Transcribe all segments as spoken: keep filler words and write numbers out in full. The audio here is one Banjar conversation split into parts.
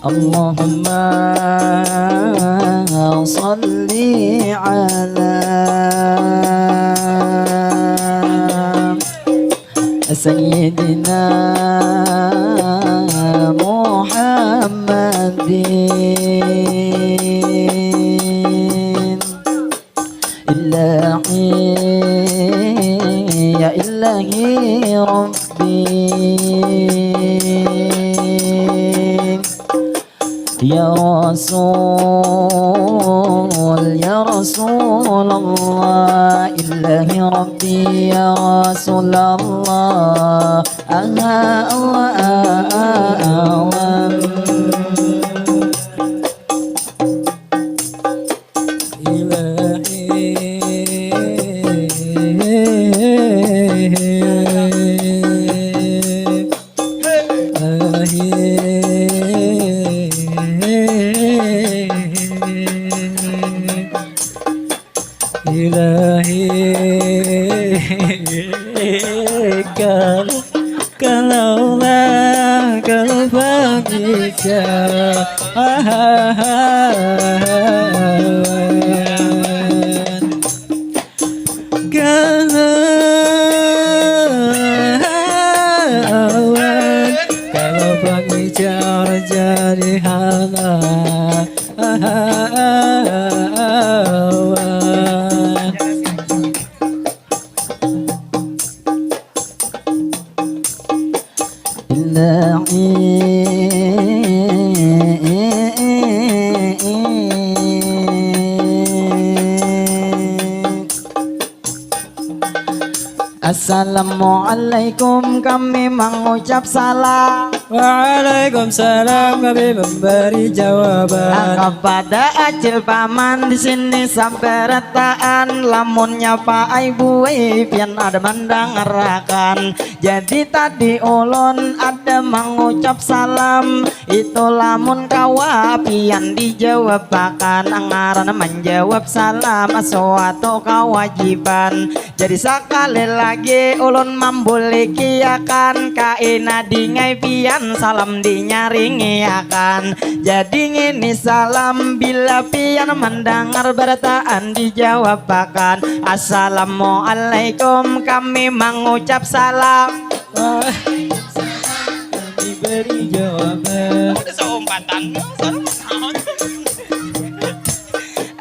اللهم صل على سيدنا محمد. إلهي يا إلهي ربي، يا رسول يا رسول الله، إلهي ربي يا رسول الله. آه، آه، آه، آه، آه. إلهي. إلهي. Kalau, kalaulah, kalau bangkit. Kawan, kalau pangijar jadi hana. Assalamualaikum, kami mengucap salam. Waalaikumsalam, kami memberi jawaban. Kepada acil paman di sini sabarataan, lamunnya Pak Ai Buai pian ada mandangarakan. Jadi tadi ulun ada mengucap salam, itu lamun kawa pian dijawabakan, ngaran menjawab salam suatu kewajiban. Jadi sakali lagi ulun mambulikiakan, kaina dingai pian salam dinyaringiakan. Jadi ngini salam, bila pian mendangar barataan dijawabakan, Assalamualaikum, kami mengucap salam. Waalaikumsalam, kami beri jawaban. Ada seumpatan.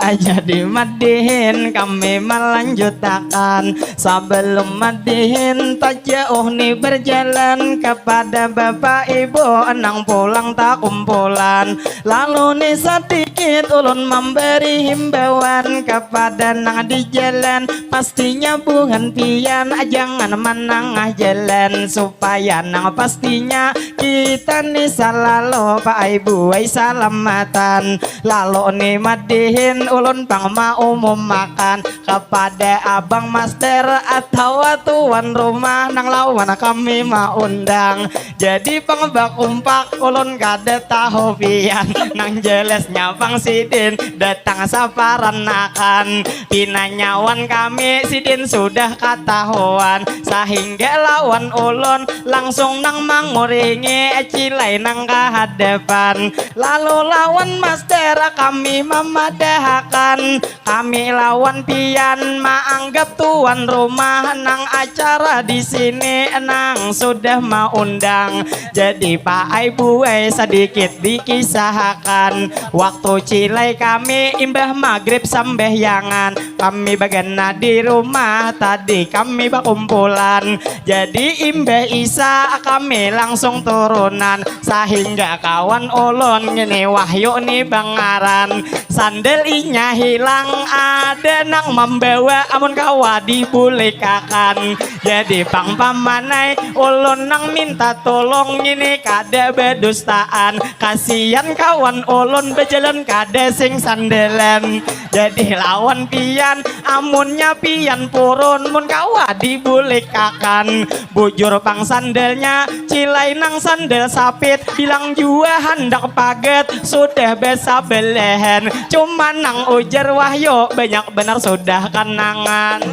Aja dimadihin, kami melanjutakan. Sebelum madihin, tajauh ni berjalan kepada bapak ibu nang pulang takumpulan. Lalu ni sedikit ulun memberi himbauan kepada nang di jalan. Pastinya buhan pian jangan menangah jalan, supaya nang pastinya kita ni selalu Pak Ai Buai salamatan. Lalu ni madihin ulun pang maumumakan kepada abang master atawa tuan rumah nang lawan kami maundang. Jadi pang bakumpak ulun kada tahu pian, nang jelasnya pang sidin datang saparanakan. Pina nyawan kami sidin sudah katahuan, sahingga lawan ulun langsung nang manguringi cilai nang kahadapan. Lalu lawan master kami mamadahakan, kami lawan pian maanggap tuan rumah nang acara di sini nang sudah maundang. Jadi Pak Ai Buai sedikit dikisahakan, waktu cilai kami imbah magrib sambahyangan, kami bagana di rumah tadi kami bakumpulan. Jadi imbah isa kami langsung turunan, sahingga kawan ulun ngini Wahyu ni bangaran. Sandal inya hilang, ada nang mambawa, amun kawa dibulikakan. Jadi pang pamanai, ulun nang minta tulung ngini kada badustaan. Kasian kawan ulun bajalan kada sing sandalan. Jadi lawan pian, amunnya pian purun, mun kawa dibulikakan. Bujur pang sandalnya, cilai nang sandal sapit, bilang jua handak pagat, sudah basabalahan. Cuma nang ujar Wahyu, banyak banar sudah kanangan.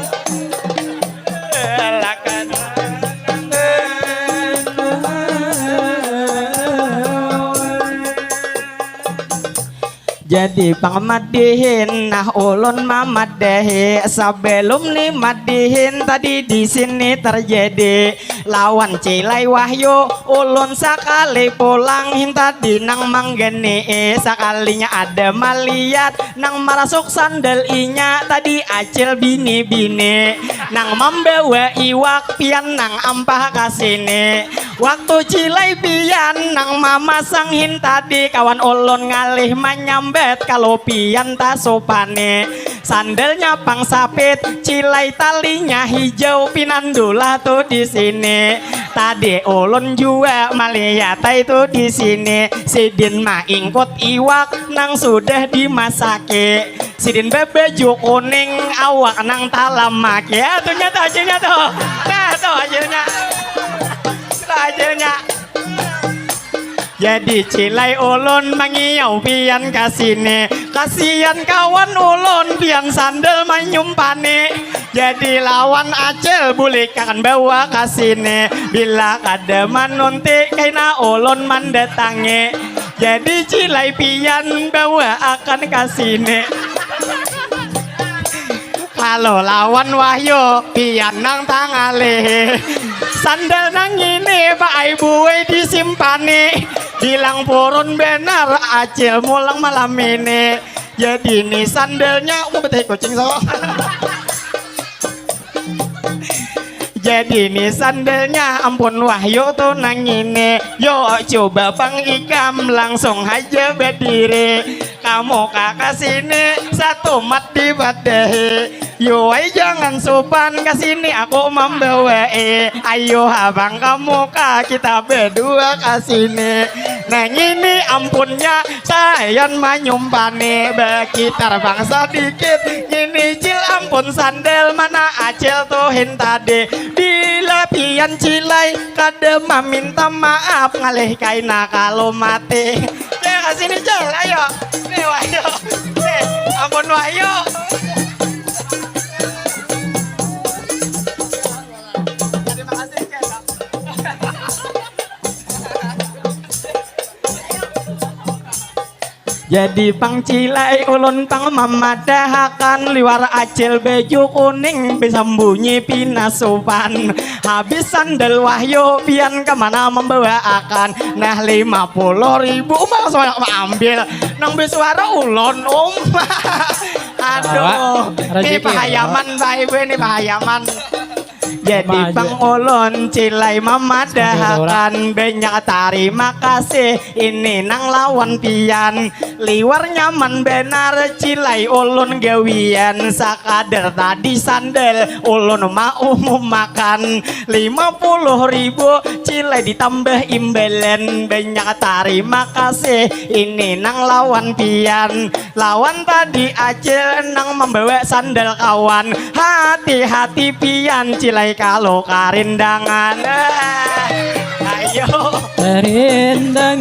Jadi pang madihin, nah ulun mamadahi. Sebelum ni madihin tadi di sini terjadi lawan Cilai Wahyu, ulun sakali pulang hintadi nang manggenii. Sakalinya ada maliat nang marasuk sandal inya tadi acil bini-bini nang mambawa iwak pian nang ampah ka sini. Waktu Cilai pian nang mamasang hintadi kawan ulun ngalih manyambat kalau pian tasupani. Sandalnya pang sapit, Cilai talinya hijau pinandulah tu di sini. Tadi ulun jua maliatai tu di sini. Sidin maingkut iwak nang sudah dimasaki. Sidin babaju kuning awak nang talamaki. Ya, tuh nyata hasilnya tuh. Nah, tuh hasilnya. Tuh hasilnya. Jadi Cilai ulun mangiau pian ka sini. Kasian kawan ulun pian sandal manyumpani. Jadi lawan acil bulik akan bawa ka sini. Bila kada manunti kaina ulun mandatangi. Jadi Cilai pian bawa akan ka sini. Kalau lawan Wahyu, pian nang tangalih. Sandal nang ini, Pak Ai Buai disimpani. Bilang purun benar, acil mulang malam ini. Jadi ni sandalnya, aku betah kucing so. Jadi ni sandalnya ampun Wahyu tu nang ini. Yo coba pang ikam langsung haja badiri. Kamu kaka sini satu mat dipadahi. Yuai jangan supan ka sini aku mambawai. Ayo habang kamu ka kita berdua ka sini. Nah ngini ampunnya sayan manyumpani. Bakitar bang sadikit. Ngini cil ampun sandal mana acil tuhin tadi. Bila pian cilai kada maminta maaf ngalih kaina kalau mati. Ya ka sini cil ayo. Nih Wahyu. Nih, ampun Wahyu. Terima kasih Cel. Jadi pang cilai ulun pang mamadahakan liwar acil baju kuning bisambunyi pina supan. Habis sandal Wahyu pian kemana membawaakan. Nah lima puluh ribu malah suara maambil. Nang bisuara ulun um. Aduh. Ini pahayaman Pak Ibu ini pahayaman. Jadi pang ulun cilai mamadahakan banyak tarima kasih ini nang lawan pian liwar nyaman benar cilai ulun gawian sakadar tadi sandal ulun maumum makan lima puluh ribu cilai ditambah imbalan banyak tarima kasih ini nang lawan pian Lawan tadi acil nang membawa sandal kawan. Hati-hati pian cilai kalau karindangan. Ayo. Karindangan.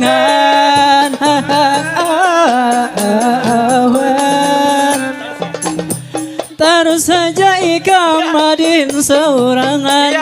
Tarus saja ikam adin saurangan.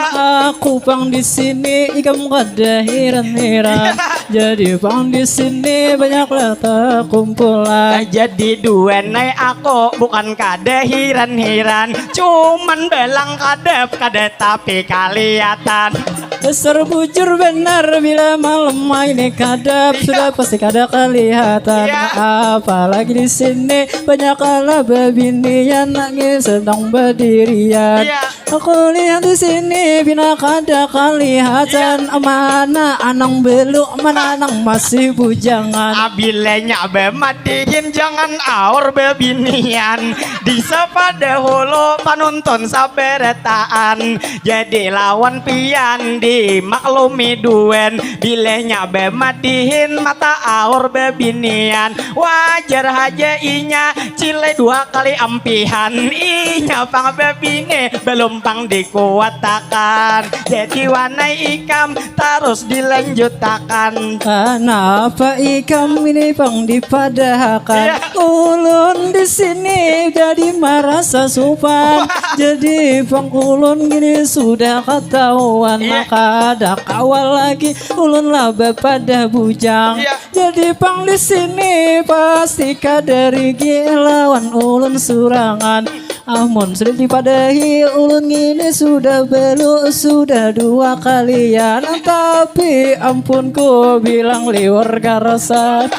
Aku pang di sini ikam kada hiran-hiran. Jadi pang di sini banyaklah takumpulan. Jadi dua nai aku bukan kada hiran-hiran, cuman belang kadap kada tapi kalihatan. Dasar bujur benar bila malam ini kadap sudah pasti kada kalihatan. Apalagi di sini banyak kalah babinian nangis sedang berdirian. Aku lihat di sini pina kada kalihatan mana anang beluk mana anang masih bujangan. Abilanya bemadihin jangan aur bebinian. Disapa dahulu panuntun sabarataan. Jadi lawan pian dimaklumi duan. Bilanya bemadihin mata aur bebinian. Wajar haja inya Cile dua kali ampihan inya pang bebini belum pang dikuatakan. Jadi wanai ikam tarus dilanjutakan. Kanapa ikam ini pang dipadahakan? Ulun di sini jadi marasa supan. Jadi pang ulun gini sudah katahuan. Maka ada kawa lagi Ulun lah bapadah bujang. Iya. Jadi pang di sini pasti kada rigi lawan ulun surangan. Amun sudah dipadahi ulun ngini sudah belu sudah dua kalian. Tapi ampun ku bilang liwar karasan.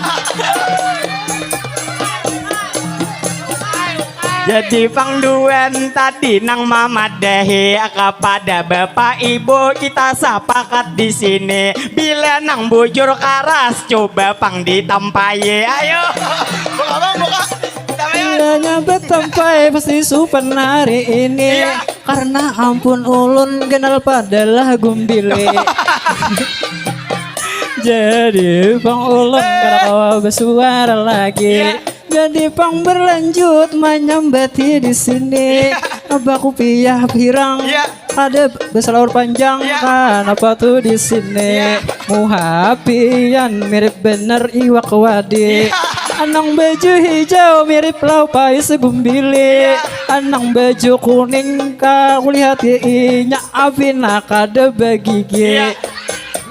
Jadi pangduan tadi nang mamadahi kepada bapak ibu kita sapakat di sini. Bila nang bujur karas coba pang ditampai. Ayo. Buka bang, buka. Bilanya betampai pasti supan hari ini. Iya. Karena ampun ulun kenal padalah gumbili. Jadi pang ulun kada kawa bersuara lagi. Iya. Jadi pang berlanjut menyambati di sini. Iya. Abah kupiah pirang. Iya. Ada besalaur panjang. Iya. Kenapa tuh di sini? Iya. Muha pian mirip bener iwak wadi. Iya. Anang baju hijau mirip lau pais gumbili. Iya. Anang baju kuning ka kulihat inya abina kada bagigi. Iya.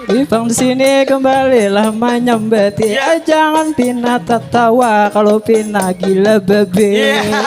Ipang di sini kembalilah menyambati. Ya. Jangan pina tertawa kalau pina gila babi. Ya.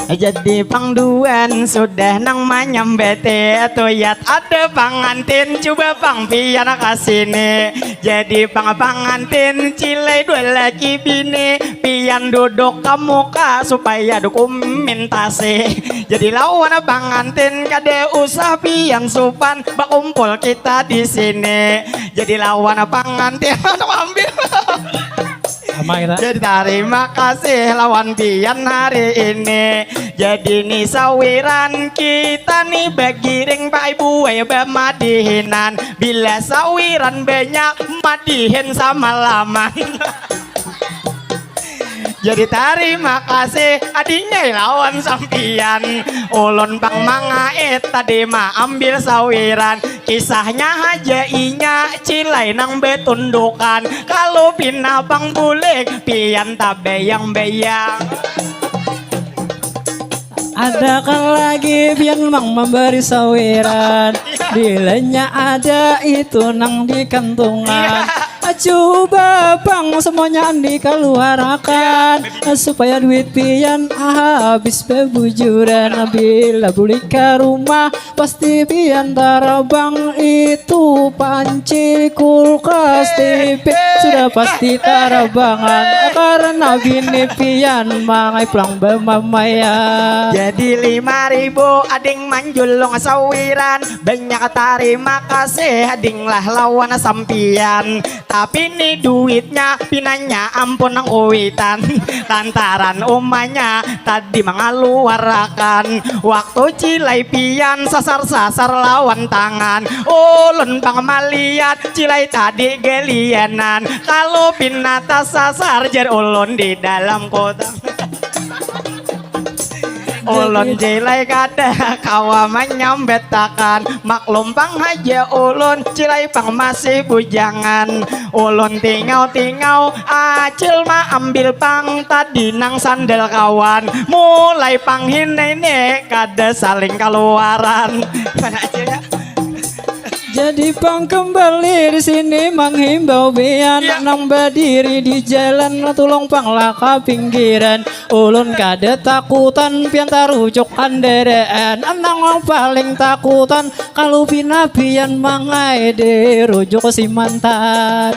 Jadi pangduan sudah nang menyambati. Tuyat ada pangantin coba pang pian ke sini. Jadi pang pangantin cilai dua lagi bini. Pian duduk ke muka supaya dokumentasi. Jadi lawan pangantin kada usah pian supan bakumpul kita di sini. Jadi lawan pangantin untuk ambil. Sama kita. Jadi terima kasih lawan pian hari ini. Jadi ni sawiran kita ni bagiring pai buai bamadihinan. Bila sawiran banyak madihin sama laman. Jadi tarima kasih adingai lawan sampiyan. Ulun pang mangait tadi maambil sawiran. Kisahnya haja inya cilai nang betundukan. Kalu pina pang bulik pian tabayang-bayang. Adakah lagi pian mang mambari sawiran? Bilanya ada itu nang di kantungan. Cuba pang semuanya dikaluarakan supaya duit pian habis bebujuran. Bila bulik ke rumah pasti pian tarabang itu panci, kulkas, T V sudah pasti tarabangan karena bini pian mangai pulang bamamaya. Jadi lima ribu ading manjulung sawiran. Banyak tarima kasih ading lah lawan sampiyan. Tapi ni duitnya pinanya ampun nang uwitan. Lantaran umanya tadi mangaluarakan waktu cilai pian sasar-sasar lawan tangan. Ulun pang maliat cilai tadi gelianan. Kalu pina tasasar jar ulun di dalam kota. Ulun cilai kada kawa manyambatakan. Maklum pang haja ulun cilai pang masih bujangan. Ulun tingau-tingau acil maambil pang tadi nang sandal kawan. Mulai pang hini ni kada saling kaluaran. Mana acilnya? Jadi pang kembali di sini manghimbau pian. Ya. Nang badiri di jalan tulung pang lah ka pinggiran. Ulun kada takutan pian tarujuk kandaraan. Nang paling takutan kalu pina pian mangai dirujuk si mantan.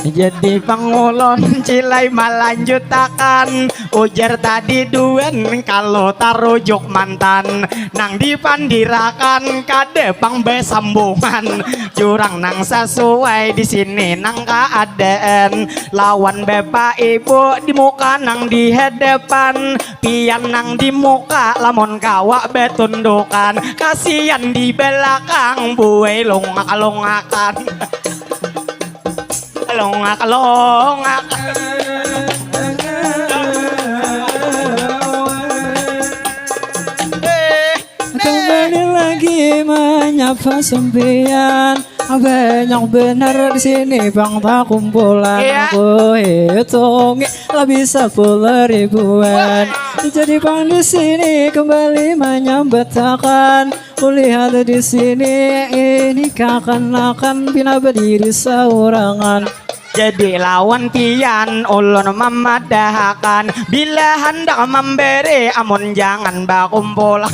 Jadi pang ulun cilai malanjutakan ujar tadi duan kalu tarujuk mantan nang dipandirakan kada pang basambungan jurang nang sasuai di sini nang kaadaan lawan bapa ibu di muka nang di hadapan. Pian nang di muka lamun kawa batundukan, kasian di balakang buai lungak-lungakan. Lungak-lungak. Kembali lagi manyapa sampiyan. Banyak benar di sini pang takumpulan. Iya. Aku hitungi lebih sepuluh ribuan. Jadi pang di sini kembali menyambatakan. Kulihat di sini ini kakanakan pina berdiri saurangan. Jadi lawan pian ulun mamadahakan, bila handak mamberi amun jangan bakumpulan.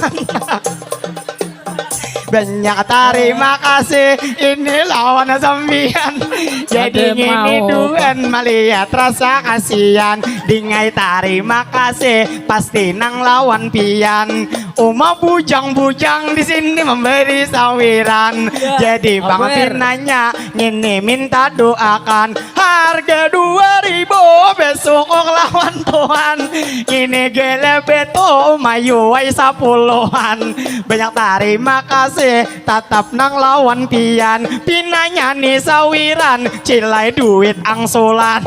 Banyak tarima kasih ini lawan sampian. Jadi ngini duan malihat rasa kasihan. Dingai tarima kasih pasti nang lawan pian. Uma bujang-bujang di sini memberi sawiran. Ya, jadi bang pinanya ngini minta doakan harga dua ribu besok lawan tuan. Ini gele beto mayuai sapuluhan. Banyak tarima kasih tatap nang lawan pian. Pinanya ni sawiran cilai duit angsulan.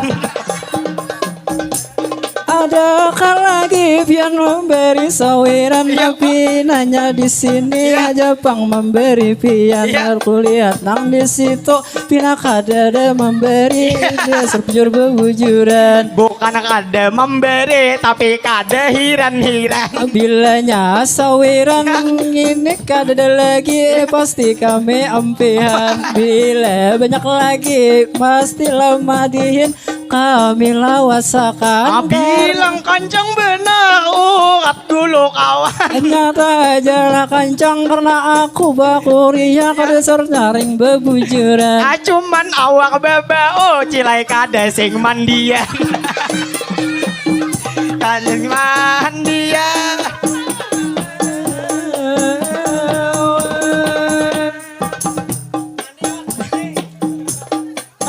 Adakah lagi pian memberi sawiran? Iya. Tapi nanya di sini aja pang memberi pian. Iya. Kulihat nang di situ pina kada ada memberi. Iya. Dia serpujur bebujuran. Bukan kada memberi tapi kada hiran-hiran. Bilanya sawiran ini kada ada lagi pasti kami empihan. Bila banyak lagi pasti lemah dihin kami lawasakan. Ah, bilang kancang benar urat dulu kawan. Nyata aja lah kancang karena aku bakuriah kada sor nyaring bebujuran. Ah, cuman awak baba oh cilai kada sing mandian. Kada sing mandian.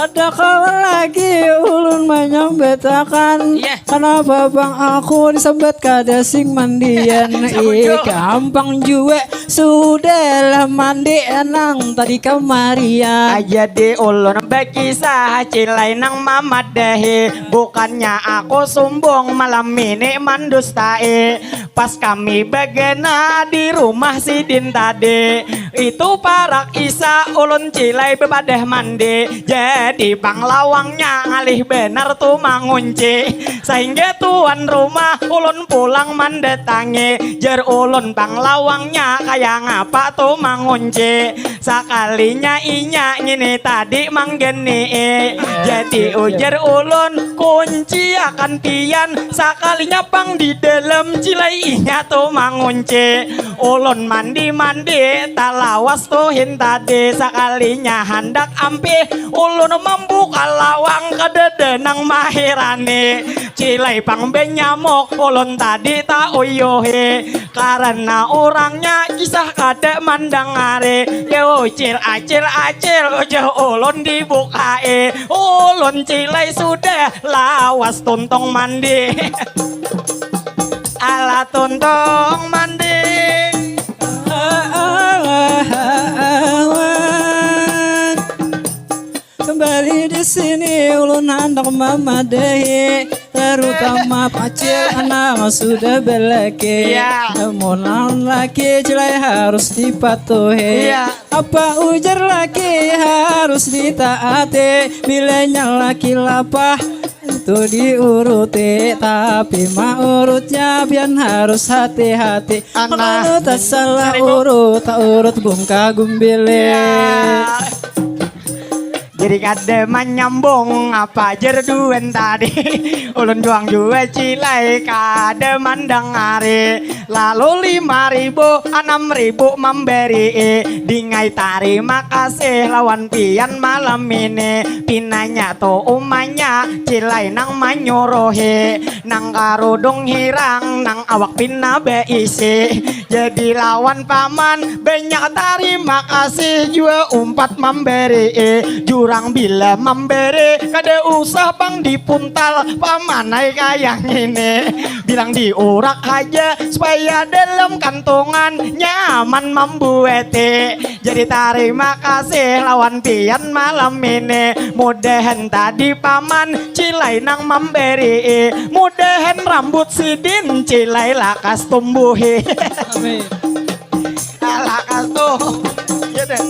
Ada kawan lagi ulun menyambatakan. Iya. Kenapa bang aku disambat kada sing mandian? Ih, gampang jua sudah lah mandi nang tadi kemarian. Aja di ulun bakisah cilai nang mamadahi. Bukannya aku sumbung malam ini mandustai. Pas kami bagana di rumah sidin tadi. Itu parak isa ulun cilai bepadah mandi. Jadi panglawangnya ngalih benar tu mangunci. Sehingga tuan rumah ulun pulang mandatangi. Jer ulun panglawangnya kaya ngapa tu mangunci. Sakalinya inya ngini tadi manggenii. Jadi ujar ulun kunci akan pian. Sakalinya pang di dalam cilai inya tu mangunci. Ulun mandi-mandi talawas tuhin tadi sakalinya handak ampih ulun mambuka lawang kadada nang mahirani. Cilai pang banyamuk ulun tadi tauyuhi karena urangnya kisah kada mandangari. Yo cil acil acil ujuh ulun dibukai ulun cilai sudah lawas tuntung mandi. Ala tuntung mandi. Kembali di sini ulun handak mamadahi terutama pacil anak sudah belaki. Iya. Namun lawan laki cilai harus dipatuhi. Iya. Apa ujar laki harus ditaati. Bilanya laki lapah itu diuruti tapi maurutnya pian harus hati-hati. Kalau tak salah urut tak urut gungka gumbili. Jadi kada manyambung apa jer duan tadi. Ulun juang jua cilai kada mandangari. Lalu lima ribu, anam ribu mamberi. Dingai tarima kasih lawan pian malam ini. Pinanya tu umanya cilai nang manyuruhi. Nang karudung hirang nang awak pina baisi. Jadi lawan paman banyak tarima kasih jua umpat mamberi. Jurang bila mamberi kada usah pang dipuntal pamanai kaya ngini. Bilang diurak haja supaya dalam kantungan nyaman mambuati. Jadi tarima kasih lawan pian malam ini. Mudahan tadi paman cilai nang mamberi. Mudahan rambut sidin cilai lakas tumbuhi. Amin. Lakas tuh. Ya deh.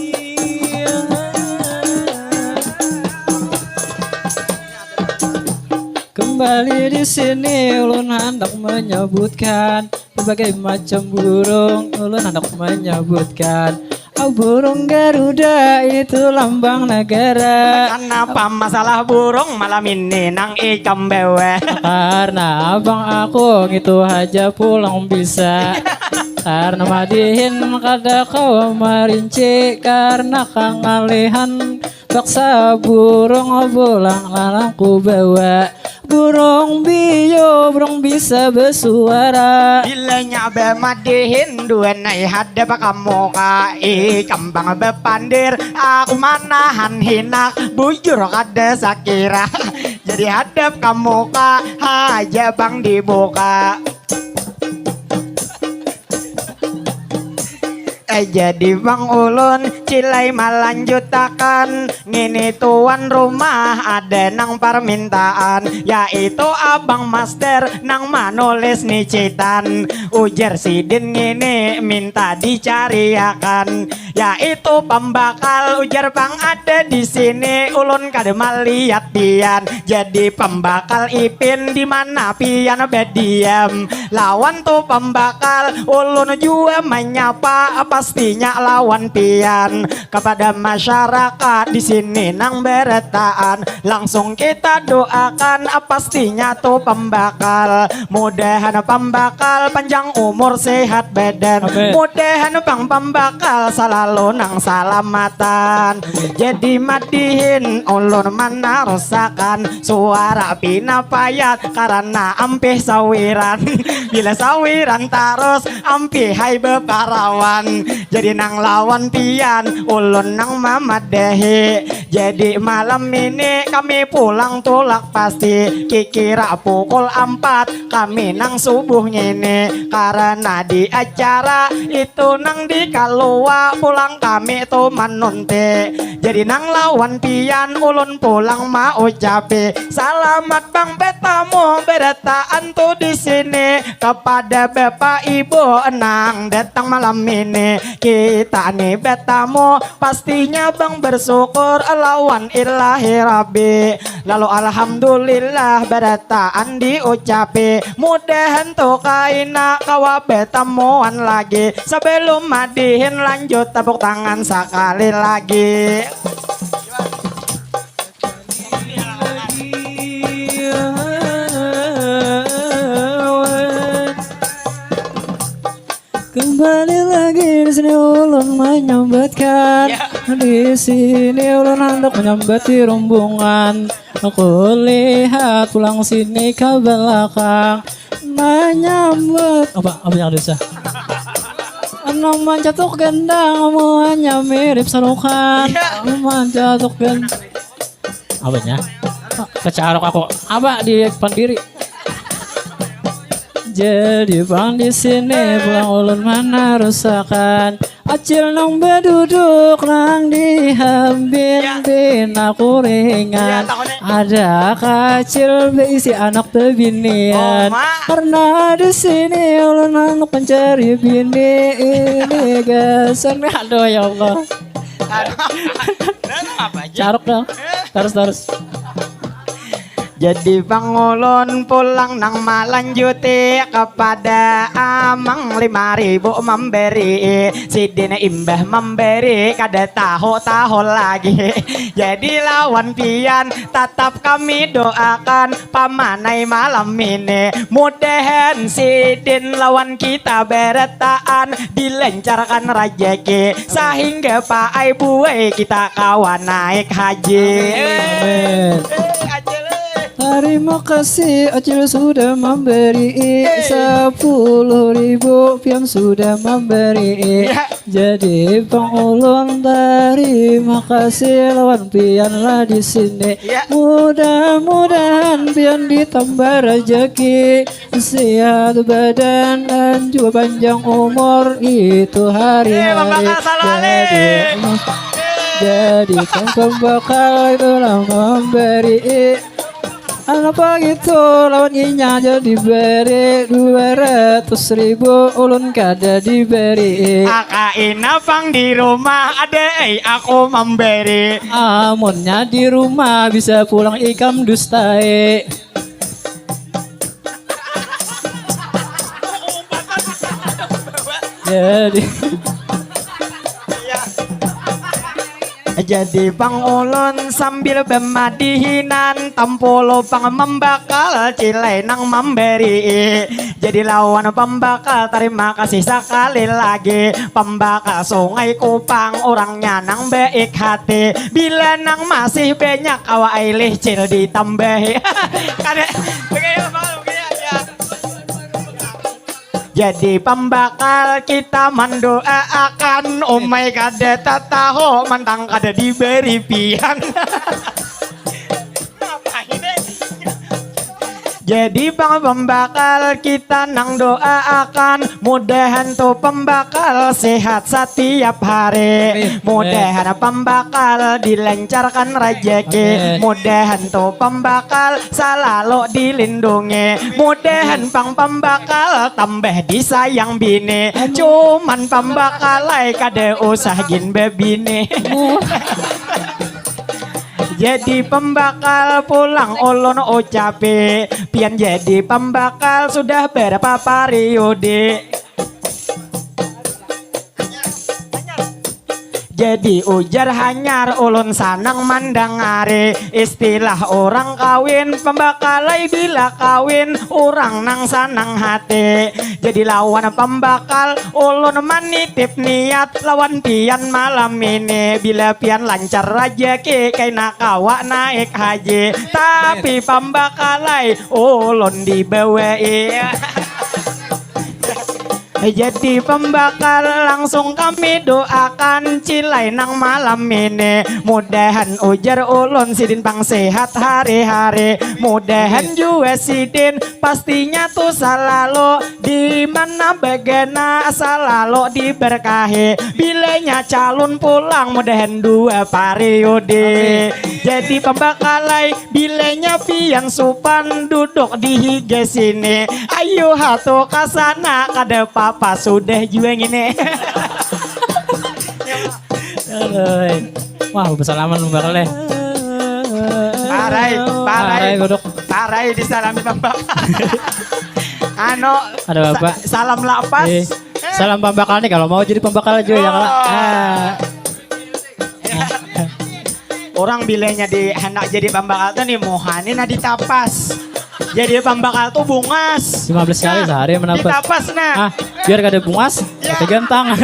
Kembali di sini ulun hendak menyebutkan berbagai macam burung, ulun hendak menyebutkan. Ah, burung Garuda itu lambang negara. Kenapa masalah burung malam ini nang ikam bawa? Karena abang aku ngitu haja pulang bisa. Karena madihin kada kawa marinci, karena kangalihan paksa burung pulang lalang ku bawa. Burung biu, burung bisa bersuara. Bilanya bamadihin dua nai hadap kamu ka ikam bang bapandir. Aku manahan hinak bujur kada sakira. Jadi hadap kamu ka haja bang dibuka. Eh, jadi bang ulun cilai malanjutakan. Ngini tuan rumah ada nang parmintaan, yaitu abang master nang manulis nicitan. Ujar sidin ngini minta dicariakan, yaitu pambakal, ujar pang ada di sini, ulun kada malihat pian. Jadi pambakal ipin di mana pian badiam? Lawan tu pambakal ulun jua manyapa, pastinya lawan pian. Kepada masyarakat di sini nang berataan, langsung kita doakan pastinya tu pambakal. Mudahan pambakal panjang umur sehat badan. Amin. Mudahan pang pambakal salalu nang salamatan. Jadi madihin ulun manarusakan suara pina payat karena ampih sawiran. Bila sawiran tarus ampih hai beparawan. Jadi nang lawan pian ulun nang mamadahi. Jadi malam ini kami pulang tulak pasti. Kikira pukul ampat kami nang subuh ngini. Karena di acara itu nang di kalua pulang kami tu manunti. Jadi nang lawan pian ulun pulang maucapi. Salamat bang betamu berataan tu di sini. Kepada bapak ibu nang datang malam ini. Kita ni betamu pastinya bang bersyukur lawan ilahi rabbi. Lalu alhamdulillah berataan diucapi. Mudahan tu kaina kawa betamuan lagi. Sebelum madihin lanjut tepuk tangan sekali lagi. Kembali lagi di sini ulun menyambatkan. Ya. Di sini ulun hendak menyambati rombongan. Aku lihat pulang sini ke belakang menyambut apa apa yang ada sah. Enam mancatuk gendang muanya mirip sarukan. Ya. Mancatuk gendang. Apanya? Kecarok aku. Apa di pandiri? Jadi bang di sini pulang ulun mana rusakan. Acil nang beduduk nang di hambin. Ya. Pina kuringan. Ya, takutnya. Ada kacil beisi anak bebinian. Oh, karena di sini ulun anak mencari bini ini gasan. Aduh ya Allah. Aduh. Apa aja? Caruk dong. Terus terus. Jadi pangulun pulang nang malanjuti kepada amang lima ribu memberi. Sidin imbah memberi kada tahu-tahu lagi. Jadi lawan pian tatap kami doakan pamanai malam ini. Mudahan sidin lawan kita berataan dilancarkan rajaki sehingga paai buai kita kawa naik haji. Amin. Terima kasih Acil sudah memberi sepuluh ribu pian sudah memberi. Ya. Jadi pangulun terima kasih lawan pian lah di sini. Ya. Mudah-mudahan pian ditambah rezeki. Sehat badan dan juga panjang umur itu hari-hari. Eh, Bapak Kasal Wali. Jadi, jadi pembakal itulah memberi. Anapa gitu lawan inya jadi beri dua ratus ribu ulun kada diberi. Aka ina pang di rumah ada ai aku memberi. Amunnya di rumah bisa pulang ikam dustai. Jadi jadi pang ulun sambil bemadihinan, tampulu pang membakal cilai nang memberi. Jadi lawan pembakal, terima kasih sekali lagi. Pembakal Sungai Kupang, urangnya nang baik hati. Bila nang masih banyak, kawa ailih cil ditambahi. Kada, begini, begini, ya. Jadi pembakal kita mendoaakan, umai kada tataho mantang kada diberi pian. Apa ini? Jadi pang pembakal kita nang doaakan, mudahan tu pembakal sehat setiap hari. Amin. Mudahan pembakal dilancarkan rajaki. Amin. Mudahan tu pembakal salalu dilindungi. Mudahan pang pembakal tambah disayang bini. Amin. Cuman pembakal ai kada usah gin bebini. Amin. Jadi pembakal pulang ulun ucapi, pian jadi pembakal sudah berapa periode? Jadi ujar hanyar, ulun sanang mandangari istilah orang kawin, pembakalai bila kawin, orang nang sanang hati. Jadi lawan pembakal, ulun manitip niat lawan pian malam ini. Bila pian lancar rajaki, kaina kawa naik haji. Tapi pembakalai, ulun dibawai. Jadi pembakal langsung kami doakan cilai nang malam ini. Mudahan ujar ulun sidin pang sehat hari-hari. Mudahan jua sidin pastinya tu salalu di mana bagana salalu diberkahi. Bilanya calon pulang mudahan dua periode. Amin. Jadi pembakalai, bilanya pian supan duduk di higa sini. Ayu hatu ka sana, kada papa sudah jua ngini. Aduh. Wah, bersalaman pembakal deh. Parai, parai. Parai, godok. Parai disalami pembakal. Anu, ada apa? Sa-, salam lapas. Eh, salam pembakal nih, kalau mau jadi pembakal aja ya, kalau. Oh. Ah. Orang bilanya di hendak jadi pembakal tuh nih, muhani nah ditapas. Jadi pembakal tuh bungas. Lima belas kali sehari menapas. Ditapas nah. Ah, biar kada bungas, ya. Tapi gantang.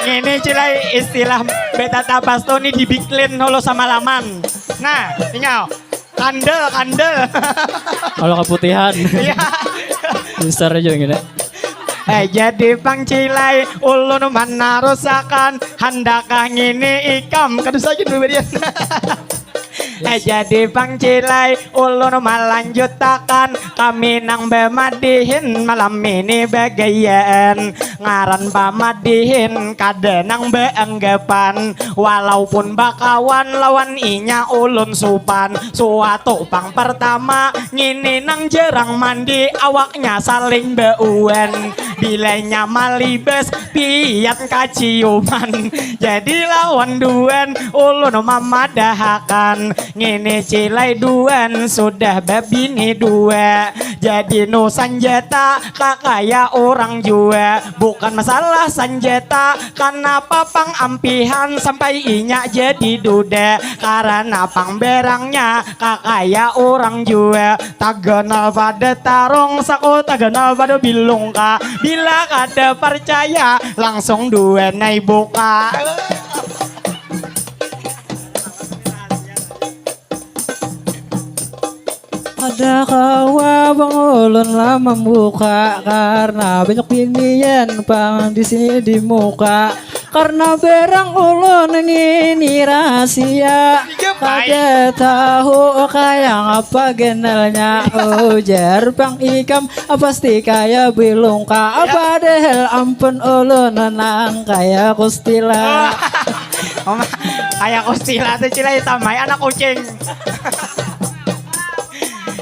Ini cilai istilah beta tapas tuh nih dibiklin dulu sama laman. Nah, tinggal kandel, kandel. Kalau keputihan. Iya. Besar aja gini. Eh, jadi pang cilai, ulun manarusakan, handakah ngini ikam? Kada usah gin bebarian. Eh, jadi pang cilai, ulun malanjutakan, kami nang bamadihin malam ini bagayaan. Ngaran pamadihin kada nang baanggapan. Walaupun bakawan lawan inya ulun supan. Suatu pang pertama, ngini nang jarang mandi, awaknya saling bauan. Bilanya malibas, pian kaciuman. Jadi lawan duan, ulun mamadahakan. Ngini cilai duan sudah babini dua. Jadi nu sanjata kakaya orang jua. Bukan masalah sanjata, kanapa pang ampihan sampai inya jadi duda. Karana pang barangnya kakaya orang jua. Taganal pada tarung, saku taganal pada bilungka. Bila kada percaya, langsung duanai buka. Kada kawa pang ulun lah mambuka, karna banyak binian pang di sini di muka. Karna barang ulun ngini rahasia. Iya, Pai. Kada tahu kaya ngapa ganalnya. Ujar pang ikam, pasti kaya bilungka. Ya. Padahal ampun ulun nang kaya kustila. Oh. Kaya kustila tuh, cilai, tamai anak kucing.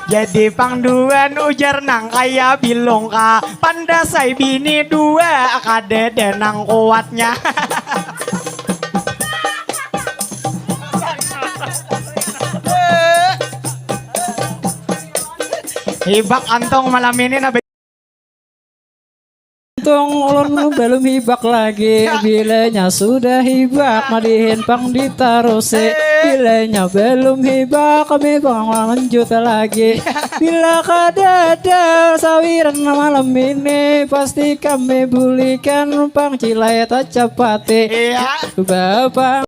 Jadi pang duan, ujar nang kaya bilungka, pandasai bini dua, kadada nang kuatnya. Hibak antung malam ini, nah. Tung ulun balum hibak lagi. Bilanya sudah hibak, madihin pang ditarusi. Bilanya balum hibak, kami pang lanjut lagi. Bila kadada sawiran malam ini, pasti kami bulikan pang cilai tacapati. Iya. Bapang.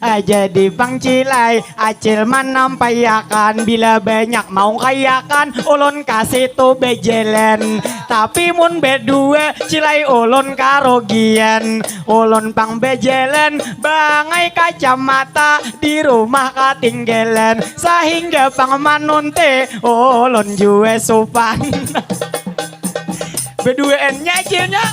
Ah, jadi pang cilai, acil manampaiakan, bila banyak maungkaiakan, ulun ka situ bejalan. Tapi mun bedua, cilai ulun karugian. Ulun pang bejalan, bangai kacamata, di rumah katinggalan. Sahingga pang manunti, ulun jua supan. Beduaannya acilnya.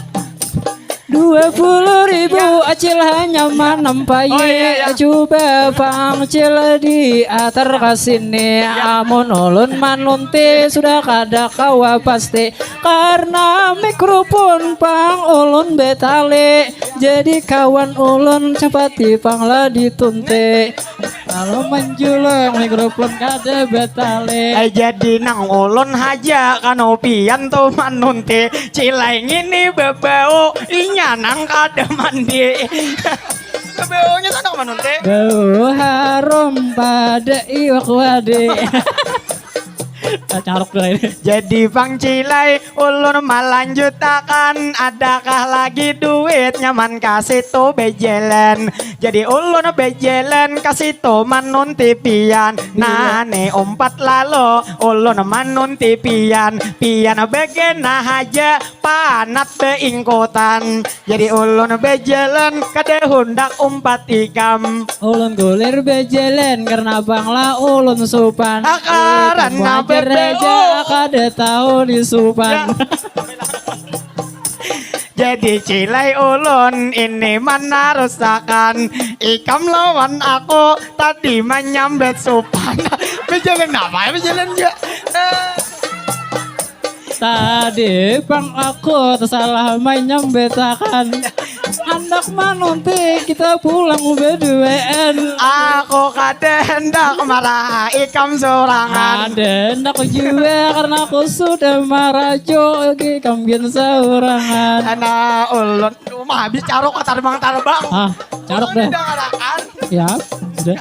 Dua puluh ribu acil hanya manampai. Oh, iya, iya. Coba pang cil diatar ka sini. Amun ulun manunti sudah kada kawa pasti. Karena mikrofon pang ulun betali. Jadi kawan ulun capati pang lah ditunti. Kalau manjulung mikrofon kada betali. Eh, jadi nang ulun haja kanu pian tu manunti. Cilai ngini bebau, inya nang kada mandi. Bebaunya tu nang manunti. Bau harum pada iwak wadi. Ah, caruk dah ini. Jadi pang cilai, ulun malanjutakan, adakah lagi duit nyaman ka situ bejalan. Jadi ulun bejalan ka situ manunti pian. Iya. Nani umpat lalo, ulun manunti pian. Pian begena haja, panat beingkutan. Jadi ulun bejalan, kada hundak umpat ikam. Ulun gulir bejalan karena pang lah ulun supan. Ah, karena bebeu. Haja kada tahu disupan. Ya. Jadi cilai ulun ini manarusakan. Ikam lawan aku tadi manyambat supan. Bejalan apa ya? Bejalan ya. Eh. Tadi pang aku tersalah manyambetakan. Handak manunti kita pulang beduaan. Aku kada hendak marah ikam sorangan. Ada hendak jua karena aku sudah marajuk ikam gin saurangan. Ana ulun rumah habis caruk tarbang-tarbang. Ah, caruk deh. Tidak ngarakan. Ya, sudah.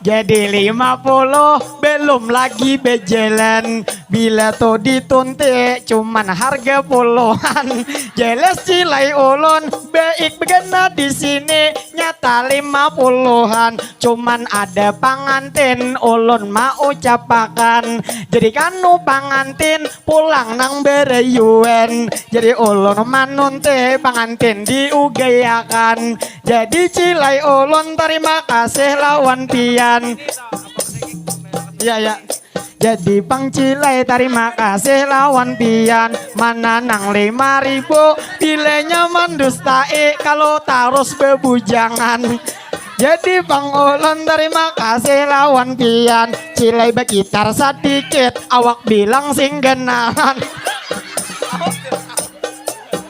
Jadi lima puluh belum lagi bejalan. Bila tu ditunti cuman harga puluhan. Jelas cilai ulun baik begana di sini nyata lima puluhan. Cuman ada pangantin ulun mau ucapakan. Jadi kanu pangantin pulang nang berayuan. Jadi ulun manunti pangantin diugayakan. Jadi cilai ulun tarima kasih lawan pian. Ya, ya. Jadi pang cilai tarima kasih lawan pian. Mana nang lima ribu bilanya mandustai kalau tarus bebujangan. Jadi pang ulun tarima kasih lawan pian. Cilai bakitar sadikit awak bilang sing ganahan.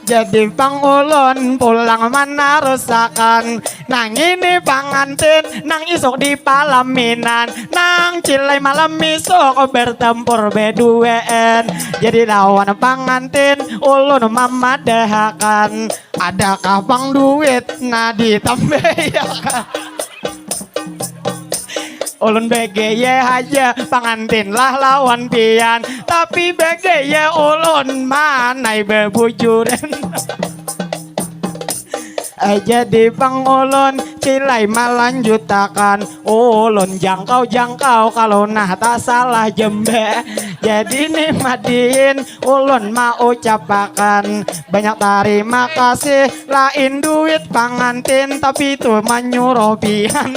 Jadi pang ulun pulang manarusakan. Nang ini pangantin nang isuk di palaminan. Nang cilai malam isuk bertempur beduaan. Jadi lawan pangantin ulun mamadahakan. Adakah pang duit nah ditambahiakan. Ulun begeye haja pangantin lah lawan pian. Tapi begeye ulun manai bebujuran. Eh, jadi pang ulun cilai malanjutakan. Ulun jangkau-jangkau kalau nah tasalah jembe. Jadi ni madihin ulun maucapakan banyak tarima kasih. Lain duit pangantin tapi tu manyuruh pian.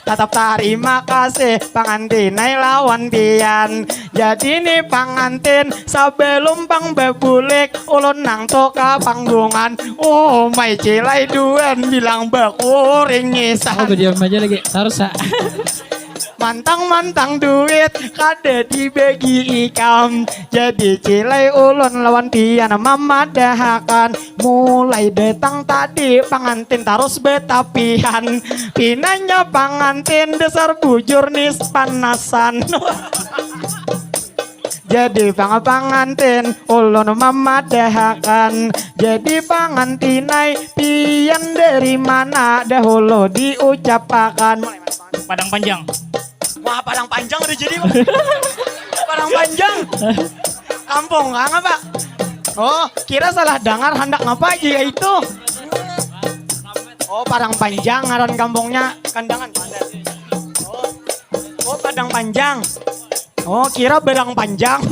Tatap tarima kasih pangantin ai lawan pian. Jadi ni pangantin sabalum pang bebulik ulun nang tu ka panggungan. Umai cilai duan bilang bakuring ngisah. Oh, bediam aja lagi. Tarus, ha. Mantang-mantang duit kada dibagi ikam. Jadi cilai ulun lawan pian mamadahakan. Mulai datang tadi pangantin tarus betapihan. Pinanya pangantin dasar bujur nis panasan. Jadi pang pangantin ulun mamadahakan. Jadi pangantinai pian dari mana dahulu diucapakan. Padang Panjang. Wah, Padang Panjang udah jadi. Padang Panjang. Kampung kah ngapa? Oh, kira salah dangar handak ngapa aja ya itu. Oh, Padang Panjang ngaran kampungnya Kandangan. Oh, oh Padang Panjang. Oh, kira barang panjang.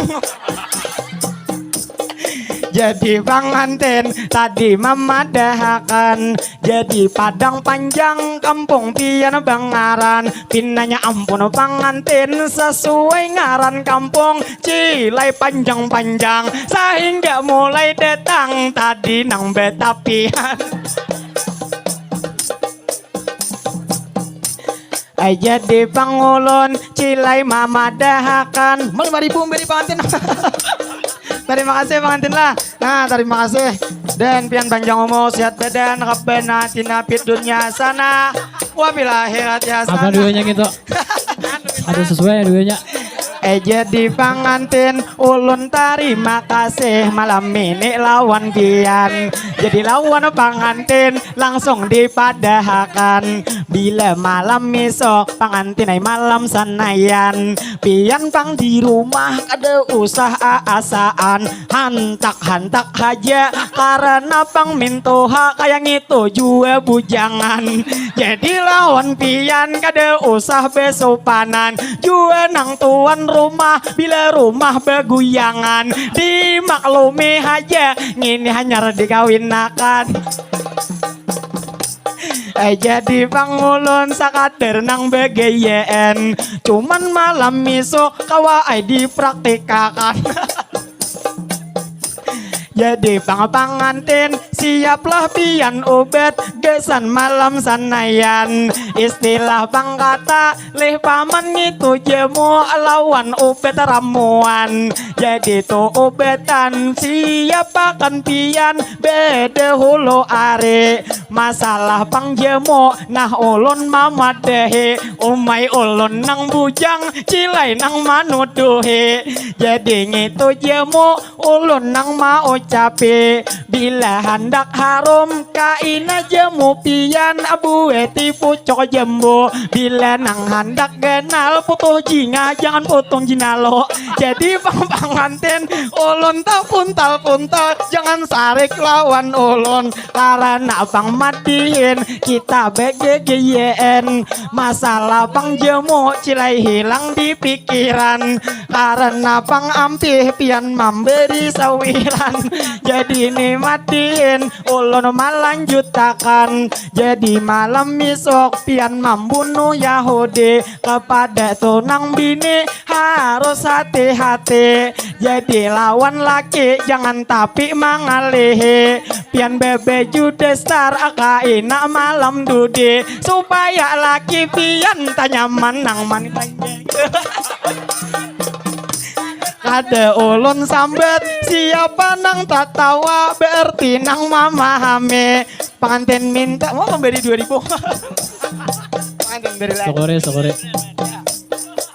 Jadi pangantin tadi mamadahakan. Jadi Padang Panjang kampung pian bangaran. Pinanya ampun pangantin sesuai ngaran kampung cilai panjang-panjang. Sahingga mulai datang tadi nang betapian. Ai jadi pangulun cilai mamadahakan. Mal lima ribu memberi pangantin. Terima kasih pangantin lah. Nah, terima kasih. Dan pian panjang umur, sehat badan, rabbana atina fid dunya hasanah wa fil akhirati Apa hasanah. Duanya gitu? Ada sesuai ya Duanya. Eh jadi pangantin ulun terima kasih malam ini lawan pian. Jadi lawan pangantin langsung dipadahakan. Bila malam misok pangantin ai malam sanayan. Pian pang di rumah kada usah aasaan. Hantak-hantak haja karena pang mintuha kaya ngitu jua bujangan. Jadi lawan pian kada usah besupanan jua nang tuan rumah bila rumah beguyangan. Dimaklumi haja ngini hanyar dikawinakan. Eh, jadi pangulun sakadar nang begeyeen. Cuman malam misuk kawa ai dipraktikakan. Jadi pang pangantin siaplah pian ubat gasan malam sanayan. Istilah pangkata lih paman ngitu jamu lawan ubat ramuan. Jadi tu ubatan siapakan pian beda hulu ari. Masalah pang jamu nah ulun mamadahi. Umai ulun nang bujang cilai nang manuduhi. Jadi ngitu jamu ulun nang maucapi. Bila handak harum kaina jamu pian abueti pucuk jambu. Bila nang handak ganal putuh jingah jangan putung jinalu. Jadi pang pangantin ulun tapuntal-puntal jangan sarik lawan ulun. Karana pang madihin kita begegeyeen. Masalah pang jamu cilai hilang di pikiran. Karena pang ampih pian mamberi sawiran. Jadi ni matiin ulun malanjutakan. Jadi malam misuk pian mambunuh Yahudi. Kepada tunang bini harus hati-hati. Jadi lawan laki jangan tapi mangalihi. Pian bebeju dasar kaina malam dudi. Supaya laki pian tanyaman nang man. Kada ulun sambat siapa nang tatawa berarti nang mamahami. Pangantin minta mau memberi dua ribu. Pangantin beri lagi. Sokore, sokore.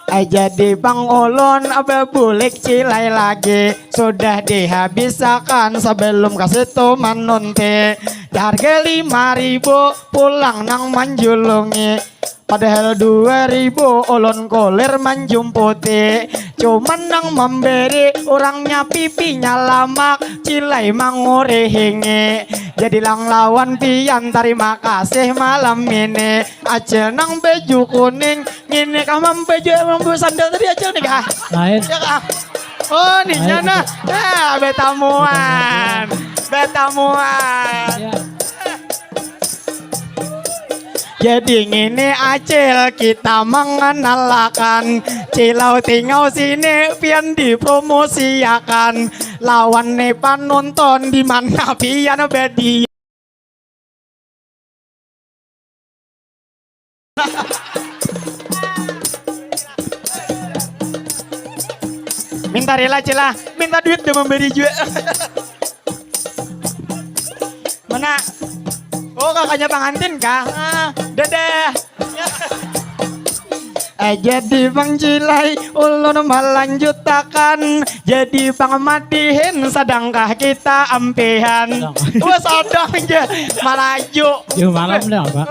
Eh, jadi pang ulun bebulik cilai lagi. Sudah dihabisakan sebelum ke situ menunti. Harga lima ribu pulang nang manjulungi. Padahal dua ribu ulun kulir manjumputi. Cuman nang memberi urangnya pipinya lamak. Cilai mangurihingi. Jadi lang lawan pian terima kasih malam ini. Acil nang baju kuning. Ngini kah mampu aja mampu sandal tadi acil nih kah? Lain. Ya kah? Oh, ninya Lain. Nah. Nah, betamuan. Betamuan. Ya. Jadi ngini acil kita mengenalakan. Cilau tinggal sini pian dipromosiakan. Lawan nih penonton di mana pian bedi. Minta rela cila, minta duit dia memberi juga. Mana? Oh, kakaknya pengantin kah? Ah, dadah. Eh, jadi Bang Cilai, ulun melanjutakan. Jadi Bang Madihin, sedangkah kita ampihan. Wah, sodong je, malaju. Yo, malam dah, Pak.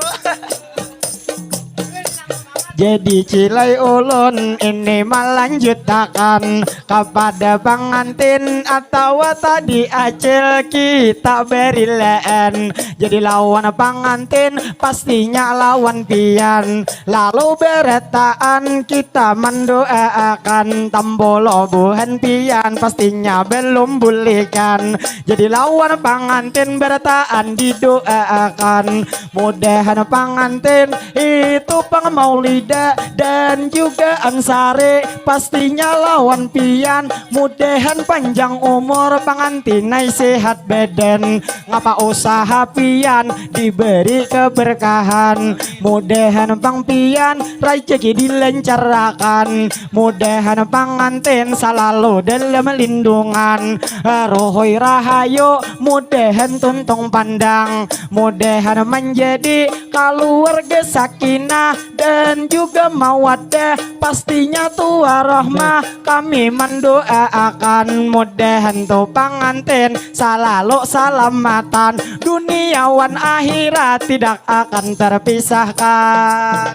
Jadi Cilai ulun ini melanjutakan kepada pengantin atau tadi acil kita beri leen. Jadi lawan pengantin pastinya lawan pian. Lalu beretaan kita mendoaakan tambolo buhan pian pastinya belum bulikan. Jadi lawan pengantin beretaan didoaakan. Mudahan pengantin itu pang Maulida dan juga Ansari pastinya lawan pian. Mudahan panjang umur pengantin ai sehat badan. Ngapa usaha pian diberi keberkahan. Mudahan pang pian rezeki dilencarakan. Mudahan pengantin selalu dalam lindungan. Rohoi rahayu mudahan tuntung pandang. Mudahan menjadi keluarga sakinah dan juga mawaddah. Pastinya tua rahmah kami mendoaakan. Mudahan tu pengantin selalu salamatan. Dunia wan akhirat tidak akan terpisahkan.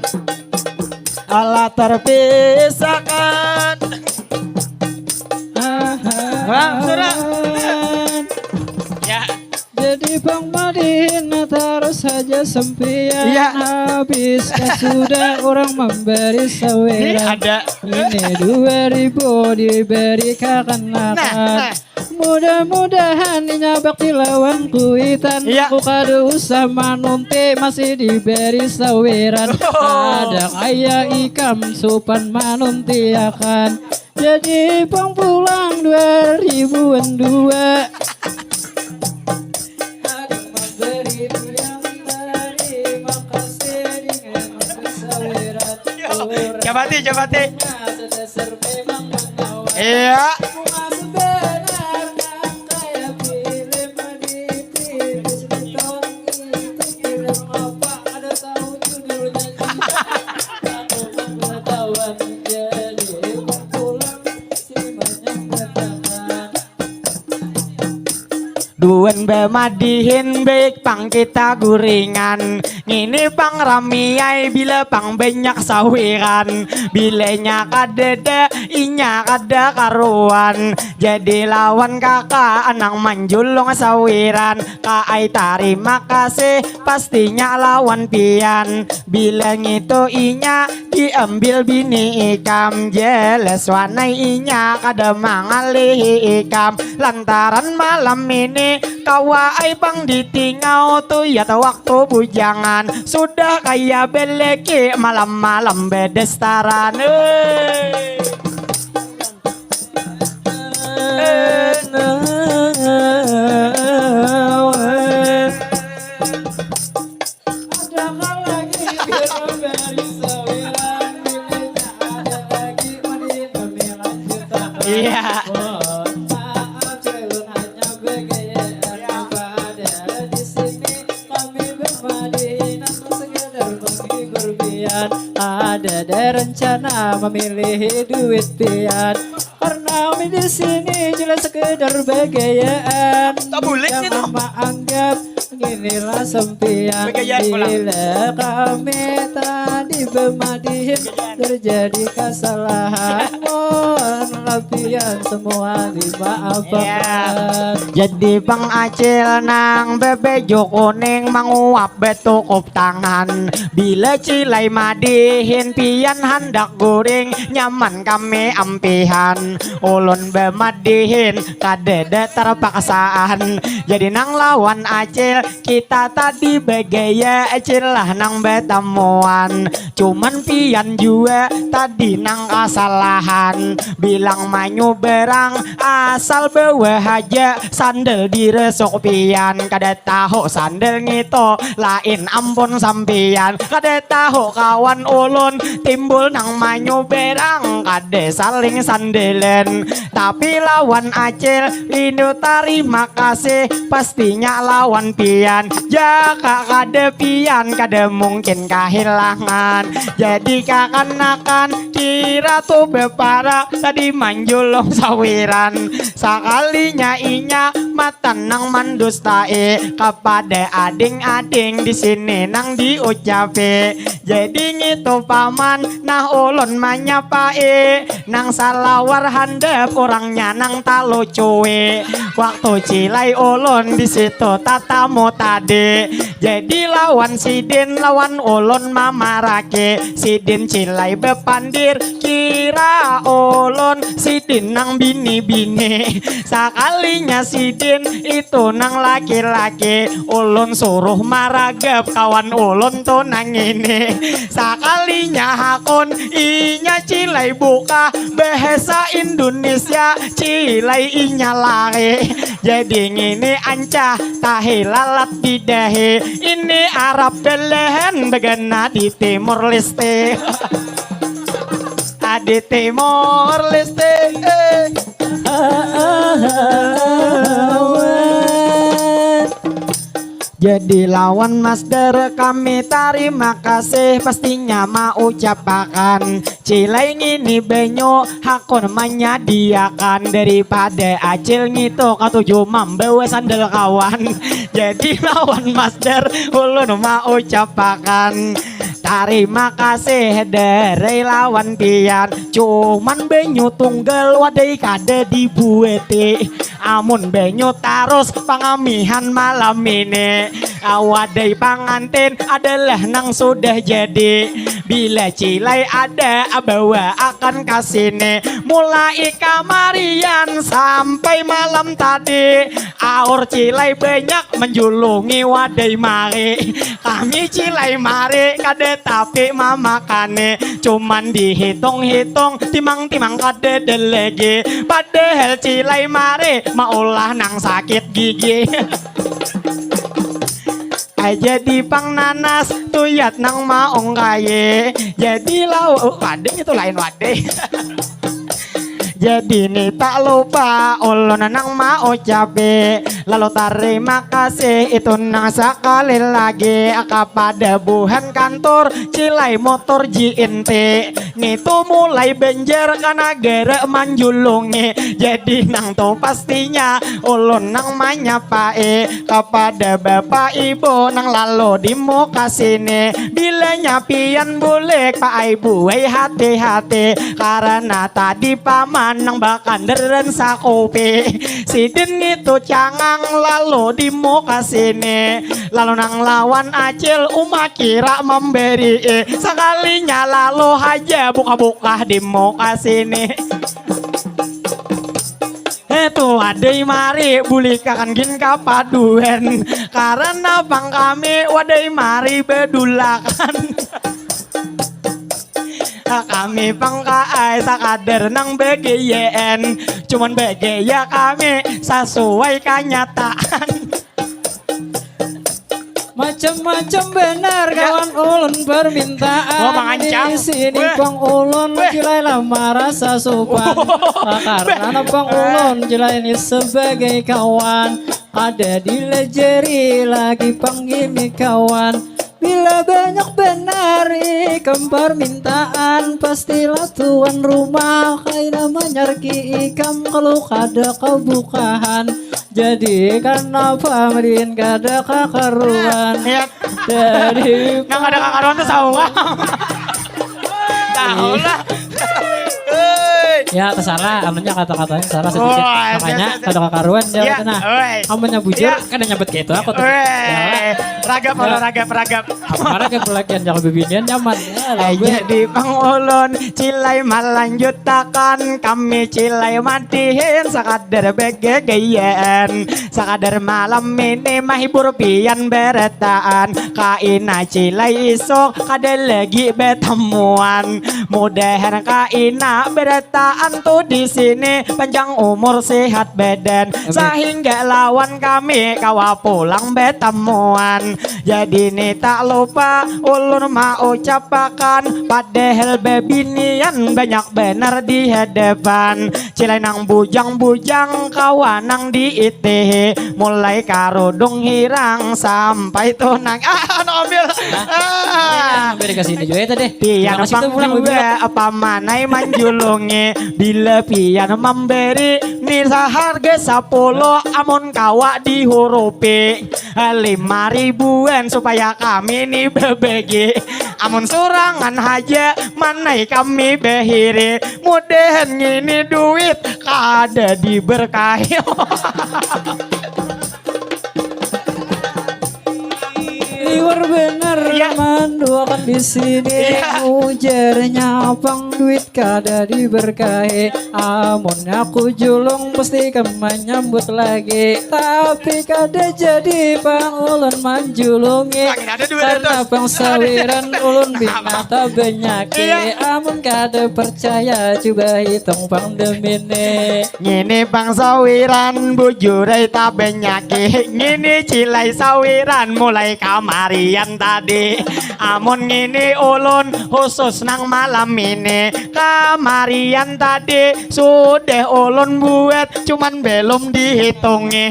Allah terpisahkan. Bang, sudah. Ya. Jadi Bang Madihin terus saja sempian. Iya. Habis sudah orang memberi saweran. Ini ada. Ini dua ribu diberi kakanakan. Nah, nah. Mudah-mudahan inya bakti lawan kuitan. Iya. Aku kada usah manunti masih diberi saweran. Oh. Ada kaya ikam supan manuntiakan. Jadi pang pulang dua ribuan dua. Ada memberi yang terima kasih dengan saweran. Jabati, jabati. Iya. Duan bamadihin baik pang kita guringan. Ngini pang ramiai bila pang banyak sawiran. Bilanya kadada inya kada karuan. Jadi lawan kaka anang manjulung sawiran. Kaai tarima kasih pastinya lawan pian. Bila ngitu inya diambil bini ikam. Jelas wanai inya kada mangalihi ikam. Lantaran malam ini kawa ai pang ditingau tuyat waktu bujangan. Sudah kaya beleki malam-malam bedastaran. Hei. Iya. Ada ada rencana memilih duit pian. Karena kami di sini jelas sekedar begayaan. Tak boleh. Jangan maanggap ginilah sempian. Begayaan pulang. Bila kami tadi bemadihin terjadi kesalahan, mohonlah pian semua dimaafkan. Iya. Jadi pang acil nang bebeju kuning manguap betukup tangan. Bila cilai madihin pian handak guring, nyaman kami ampihan. Ulun bamadihin kadada terpaksaan. Jadi nang lawan acil Kita tadi bagaya, Acil lah nang batamuan. Cuman pian jua tadi nang kasalahan. Bilang manyu barang asal bawa haja, sandal diresuk pian. Kada tahu sandal ngitu lain ampun sampian. Kada tahu kawan ulun timbul nang manyu barang, kada saling sandalan. Tapi lawan Acil, Lindu tarima kasih, pastinya lawan pian. Jaka kada pian, kada mungkin kahilangan. Jadi kakanakan, kira tu baparak, tadi manjulung sawiran. Sakalinya inya matan nang mandustai kapada ading-ading di sini nang diucapi. Jadi ngitu paman, nah ulun manyapai. Nang salawar handap urangnya nang talucui. Waktu cilai ulun di situ tatamu tadi. Jadi lawan sidin, lawan ulun mamaraki. Sidin cilai bapandir, kira ulun sidin nang bini-bini. Sakalinya sidin itu nang laki-laki, ulun suruh maragap kawan ulun tu nang ini. Sakalinya hakun inya cilai buka bahasa Indonesia, cilai inya lari. Jadi ngini ancah tahi lalat di dahi. Ini Arab belahan bagana di Timur Leste. Adi Timur Leste. Eh. Jadi lawan Masdar kami tarima kasih, pastinya maucapakan. Cilai ngini banyu hakun manyadiakan, daripada Acil ngitu katuju mambawa sandal kawan. Jadi lawan Masdar ulun maucapakan. Tarima kasih darai lawan pian. Cuman banyu tunggal wadai kada dibuati. Amun banyu tarus pangamihan malam ini. Wadai pangantin adalah nang sudah jadi. Bila cilai ada bawa akan ka sini. Mulai kamarian sampai malam tadi. Aur cilai banyak manjulungi wadai mari. Kami cilai mari kada tapi mamakani. Cuman dihitung-hitung, timang-timang kadada lagi. Padahal cilai mari maulah nang sakit gigi. Ai jadi pang nanas, tuyat nang maung kaye. Jadi lau, oh, kading itu lain wadai. Jadi ni tak lupa ulun nang maucapi. Lalu tarima kasih itu nang sakali lagi kapada buhan kantor cilai motor G N T. Nitu mulai Banjar ka nagara manjulungi. Jadi nang tu pastinya ulun nang manyapai kapada bapa ibu nang lalu di muka sini. Bilanya pian bulik pa ai buai hati-hati karana tadi paman nang bakandaran sakupi. Sidin ngitu cangang lalu di muka sini. Lalu nang lawan acil uma kira mambarii. Sakalinya lalu haja buka-buka di muka sini. Eh tu wadai mari bulikakan gin kapaduan. Karana pang kami wadai mari badulakan. Kami pang kaai sakadar nang bagayaan. Cuman bagaya kami sasuai kanyataan. Macam-macam benar ya. Kawan ulun permintaan. Wah, mangancam. Di sini weh. Pang ulun weh. Kilai lah marasa supan. Wah. Nah, karena pang weh. Ulun kilai ini sebagai kawan. Ada dilajari lagi pang ini kawan. Bila banyak benar ikam permintaan, pastilah tuan rumah kaina manyarki ikam kalau kada kebukahan. Jadi kanapa madihin kada kakaruan? Iya. Jadi nang kada kakaruan tuh sawang. Tahu lah. Hei. Ya, tersalah, amunnya kata-katanya salah sedikit. Oh, makanya kada kakaruan jawab ya, nah. Amunnya bujur, ya, kada nyabut kayak itu aku tuh. Weh, ragap, ya, ragap, ragap. Apa ragap lagi yang jangan bibinian nyaman. Ya, eh, jadi pang ulun cilai malanjutakan, kami cilai matihin sakadar begegayaan, sakadar malam ini mahibur pian beretaan. Kaina cilai isuk kada lagi betemuan. Mudahan kaina beretaan tu di sini panjang umur sehat badan. Amin. Sehingga lawan kami kawa pulang betemuan. Jadi ni tak lupa ulun mau ucapakan, padahal bebinian banyak benar di hadapan. Cilai nang bujang-bujang kawa nang diitihi, mulai karudung hirang sampai tunang. Ah, anu ambil. Ah. Beri ke sini juga ya tadi. Pian pang jua pamanai manjulungi, bila pian memberi ni seharga sepuluh, amun kawa dihurupi lima ribuan supaya kami ni bebegi. Amun surangan haja manai kami behiri. Mudahan ngini duit kada diberkahi. Liwar benar ya. Manduakan di sini ya. Ujarnya pang duit kada diberkahi. Amun aku julung pasti kam menyambut lagi. Tapi kada jadi pang ulun manjulungi. Karena pang sawiran ulun bina tabenyaki. Iya. Amun kada percaya cuba hitung pang demini. Ngini pang sawiran bujurai tabenyaki. Ngini cilai sawiran mulai kamarian tadi. Amun ngini ulun khusus nang malam ini. Kamarian tadi sudah ulun buat cuman belum dihitungi.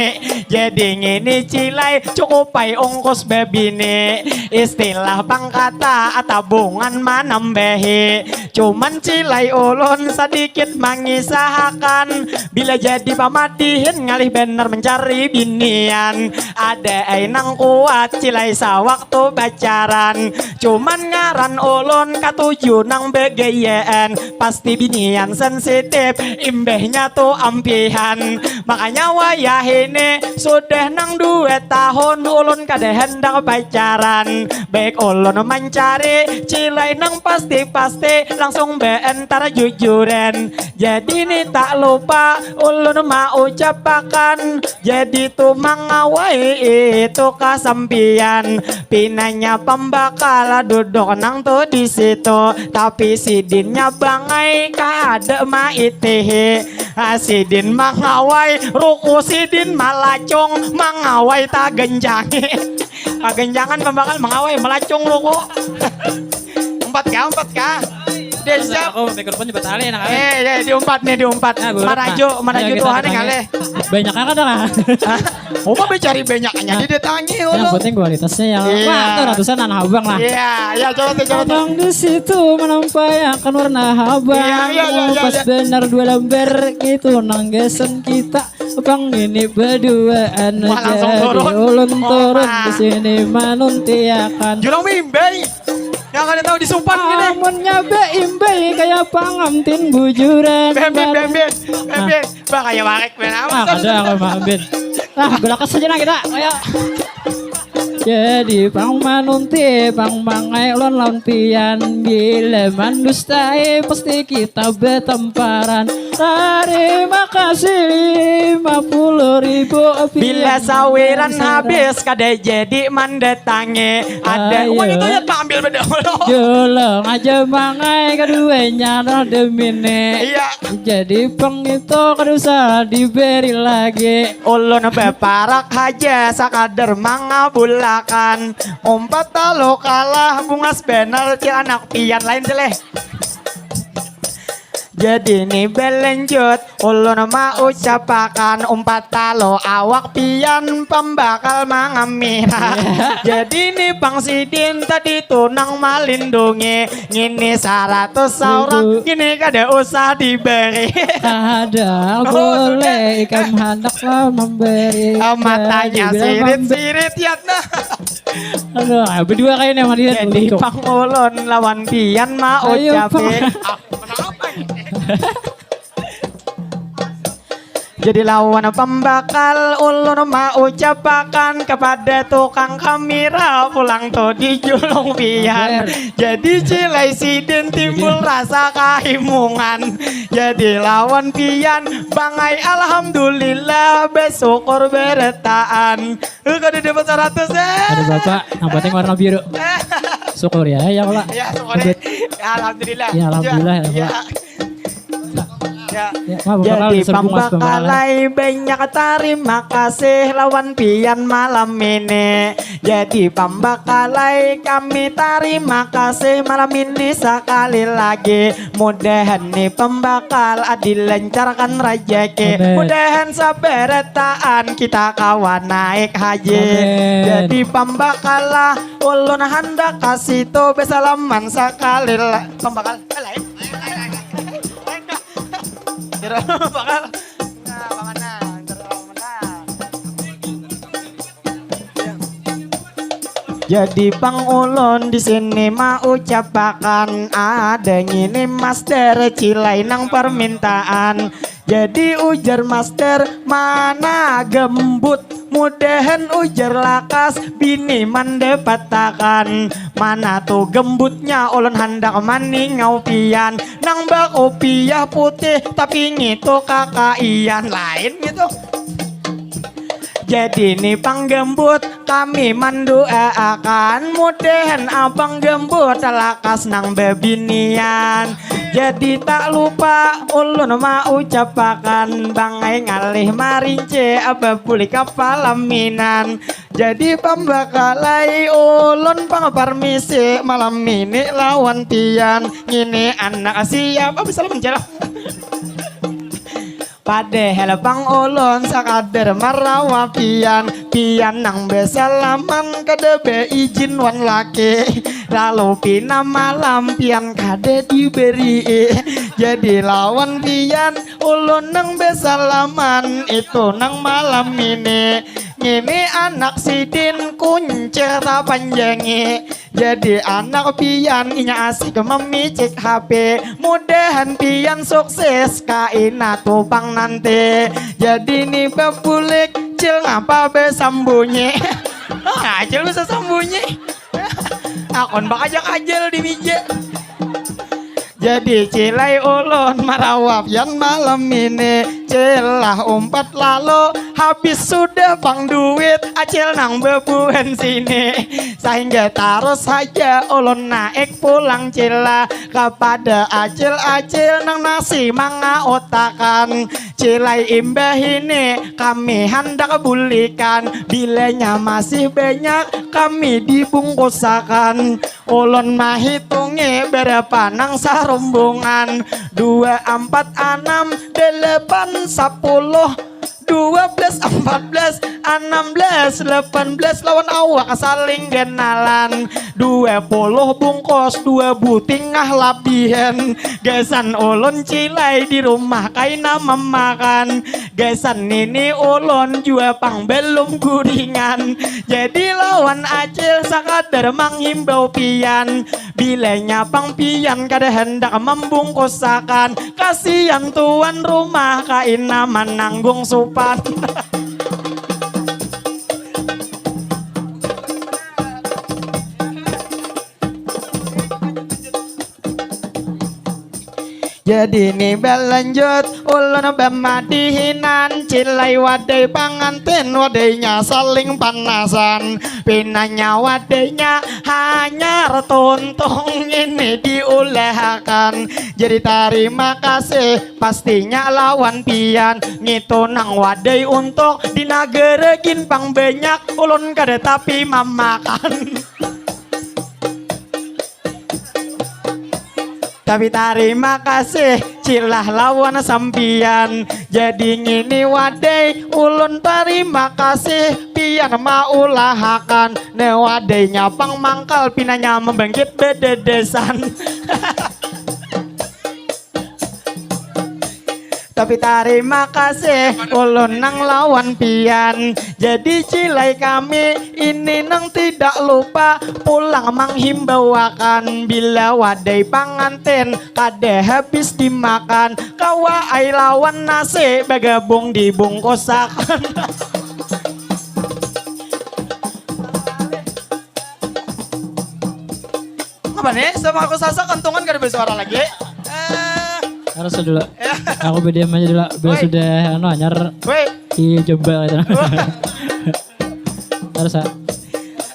Jadi ngini cilai cukup ai ungkus bebini. Istilah pangkata tabungan manambahi. Cuman cilai ulun sadikit mangisahakan. Bila jadi pamatihin ngalih benar mencari binian. Ada ai nang kuat cilai sawaktu pacaran. Cuman ngaran ulun katuju nang begayaan. Pasti binian sensitif imbahnya tu ampihan. Makanya wayah ini sudah nang dua tahun ulun kada hendak pacaran. Baik ulun mancari cilai nang pasti-pasti langsung beentar jujuran. Jadi ni tak lupa ulun maucapakan. Jadi tu mangawai itu kasampian. Pinanya pambakal duduk nang tu di situ. Tapi sidinnya bangai kada maitihi. Ah, sidin mangawai ruku sidin malacung mangawai tagenjangi. Kagenjangan pambakal mangawai malacung ruku. Umpat ka, umpat ka. Desa. Aku mikrofon cepat alih nang alih. Eh, ya, diumpat nih, diumpat. Nah, gue lupa. Maraju, maraju. Ayo, kita Tuhan nih ngalih. Banyak akan dah. Hah? Mau mah cari banyaknya, nah, didatangi ulun. Yang penting kualitasnya yang, iya, wah, tuh ratusan anak abang lah. Iya, ya, coba tuh, coba tuh. Abang di situ menampaikan warna abang. Iya, iya, iya, iya, pas iya. Benar dua lembar gitu nang gesen kita. Abang ini berduaan. Wah, langsung jadi turun. Ulun turun di sini manuntiakan. Jurang mimbai. Yang kada tahu disumpah gini. Amunnya beimbai kayak pangantin bujuran. Bembin, bembin, bembin. Bah, kayak warek, men. Ah, kada, aku mampir. Ah, belakas saja nah kita. Ayo. Jadi pang manunti, pang mangai ulun lawan pian. Bila mandustai, pasti kita betamparan. Tarima kasih lima puluh ribu. Bila sawiran habis, kada jadi mandatangi. Ada. Ayo. Wah, itu ya, Pak, ambil bedahulu. Julung aja mangai keduanya, nah, demini. Iya. Jadi pang itu kada usah diberi lagi. Ulun beparak haja sakadar mangabulakan. Umpat talu kalah bungas benar ci anak pian lain celeh. Jadi ni belanjut ulun maucapakan umpat talu awak pian pambakal mangamira. Iya. Jadi ni pang sidin tadi tunang malindungi. Ngini saratus saurang, ngini kada usah diberi. Kada boleh ikam handaklah memberi. Oh, matanya sirit-sirit, ya, nah. Aduh, ah, berdua kayaknya sama dia. Jadi pang ulun lawan pian mau ucapin. Ayo, pang. Ah, kenapa? Jadi lawan pambakal ulun maucapakan kepada tukang kamera pulang tu di julung pian. Jadi cilai sidin timbul rasa kahimungan. Jadi lawan pian bangai alhamdulillah bersyukur beretaan. Lu kada dapat seratus ya. Ada bapak, yang penting warna biru. Syukur ya, ya Allah. Ya, syukur. Ya, alhamdulillah. Ya, alhamdulillah ya, Allah. Ya. Ya, jadi pambakalai banyak terima kasih lawan pian malam ini. Jadi pambakalai kami terima kasih malam ini sekali lagi. Mudahan nih pembakal dilancarkan rajaki. Mudahan sabarataan kita kawan naik haji. Jadi pambakal lah ulun handak kasih tu besalaman sekali lah. Pembakal lain. Kira bakal nah, pamanah, kira pamanah. Jadi pang ulun di sini maucapakan ada ngini master cilai nang permintaan. Jadi ujar master mana gembut. Mudahan ujar lakas bini mandapatakan. Mana tu gembutnya ulun handak maningau pian nang bakupiah putih tapi ngitu kakaian lain gitu. Jadi ni pang gembut kami manduaakan mudahan abang gembut lakas nang bebinian. Jadi tak lupa ulun maucapakan bangai ngalih marinci abah buli kapalaminan. Jadi pambakalai ulun pang parmisi malam ini lawan pian. Ngini anak siap abis salam jalan. Padahal pang ulun sakadar marawa pian. Pian nang besalaman kada beijin wan laki. Lalu pina malam pian kada diberi. Jadi lawan pian ulun nang besalaman itu nang malam ini. Ngini anak sidin kuncir tapanjangi. Jadi anak pian inya asik mamicik H P. Mudahan pian sukses kaina tupang nanti. Jadi ni babulik cil ngapa besambunyi. Acil bisa sambunyi. Akon bakajak ajal di mija. Jadi cilai ulun marawap yan malam ini. Cilah umpat lalu habis sudah pang duit acil nang bebuhan sini. Sehingga tarus saja ulun naik pulang cila kepada acil-acil nang nasi mangautakan. Cilai imbah ini kami handak bulikan bilanya masih banyak kami dibungkusakan. Ulun mahitungi berapa nang sarumbungan. Dua, ampat, anam, delapan, sapuluh, dua belas, ampat belas, anam belas, delapan belas lawan awak saling genalan. Dua puluh bungkus, dua buting ngah labihan. Gasan ulun cilai di rumah kaina memakan. Gasan nini ulun jua pang belum guringan. Jadi lawan acil sakadar manghimbau pian. Bilanya pang pian kada hendak membungkusakan. Kasian tuan rumah kaina mananggung supan. Jadi ni balanjut ulun bamadihinan cilai wadai pangantin wadainya saling panasan pinanya wadainya hanyar tuntung ini diulahakan jadi tarima kasih pastinya lawan pian ngitu nang wadai untuk di nagara gin pang banyak ulun kada tapi mamakan. Tapi tarima kasih cilah lawan sampian. Jadi ngini wadai ulun tarima kasih pian maulahakan ne wadai nyapang mangkal pinanya membangkit bededesan. Tapi tarima kasih ulun nang lawan pian. Jadi cilai kami ini nang tidak lupa pulang manghimbauakan bila wadai pangantin kada habis dimakan. Kawa ai lawan nasi bagabung dibungkusakan. Apa nih? Sama aku sasak kentungan kada bersuara lagi. Eh, Harus dulu. Aku bediam aja dulu. Bila Woi. Sudah anu anyar weh, di jembal itu. Harus ah.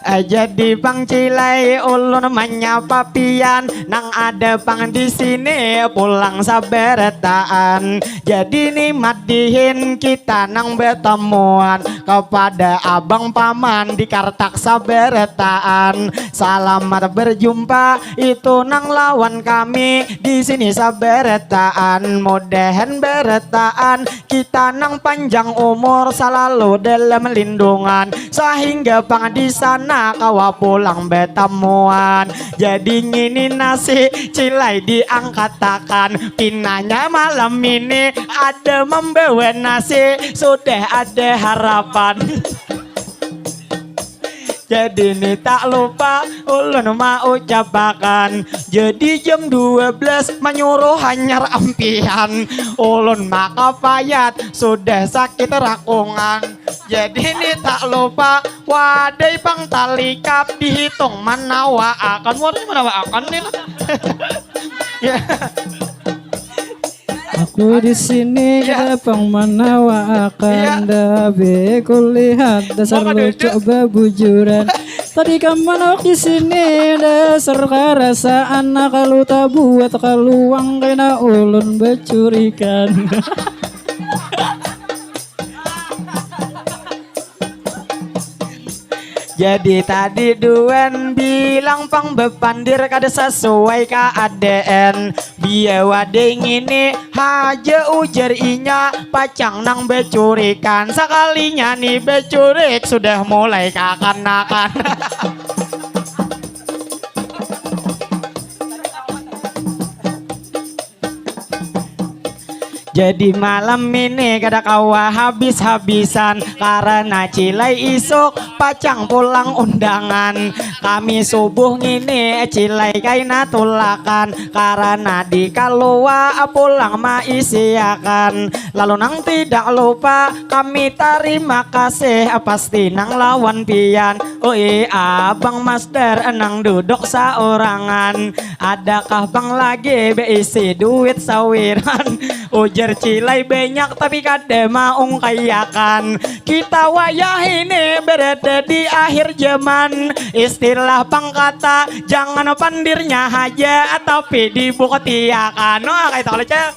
Eh, jadi pangcilai ulun manyapa pian nang ada pang di sini pulang sabarataan. Jadi ni madihin kita nang batamuan kepada abang paman di kartak sabarataan. Selamat berjumpa itu nang lawan kami di sini sabarataan. Mudahan barataan kita nang panjang umur salalu dalam lindungan sahingga pang di sana kawa pulang batamuan. Jadi ngini nasi cilai diangkatakan pinanya malam ini ada membawa nasi sudah ada harapan. Jadi ni tak lupa ulun mau ucapakan. Jadi jam dua belas manyuruh hanyar ampian. Ulun makapayat sudah sakit rakungan. Jadi ni tak lupa wadai pang talikap dihitung manawaakan. Wadai manawaakan ni lah. Ya. Aku di sini ya. Ada pang manawaakan ya. Dabe kulihat dasar lucu babujuran. Tadi kaman awak di sini dasar karasaan kalu tabuat kaluang kena ulun bacurikan. Jadi tadi duan bilang pang bepandir kada sesuai keadaan. Biawa ding ini haja ujar inya pacang nang becurikan. Sakalinya ni becurik sudah mulai kakanakan. Jadi malam ini kada kawa habis-habisan karena cilai isuk pacang pulang undangan. Kami subuh ngini cilai kaina tulakan karena di kalua pulang maisiakan. Lalu nang tidak lupa kami tarima kasih pasti nang lawan pian. Ui abang master nang duduk saurangan. Adakah bang lagi beisi duit sawiran? Ujar cilai banyak tapi kada maungkaiakan. Kita wayah ini berada di akhir zaman. Istilah pangkata jangan pandirnya haja tapi dibuktiakan. Wah, kayak itu cek.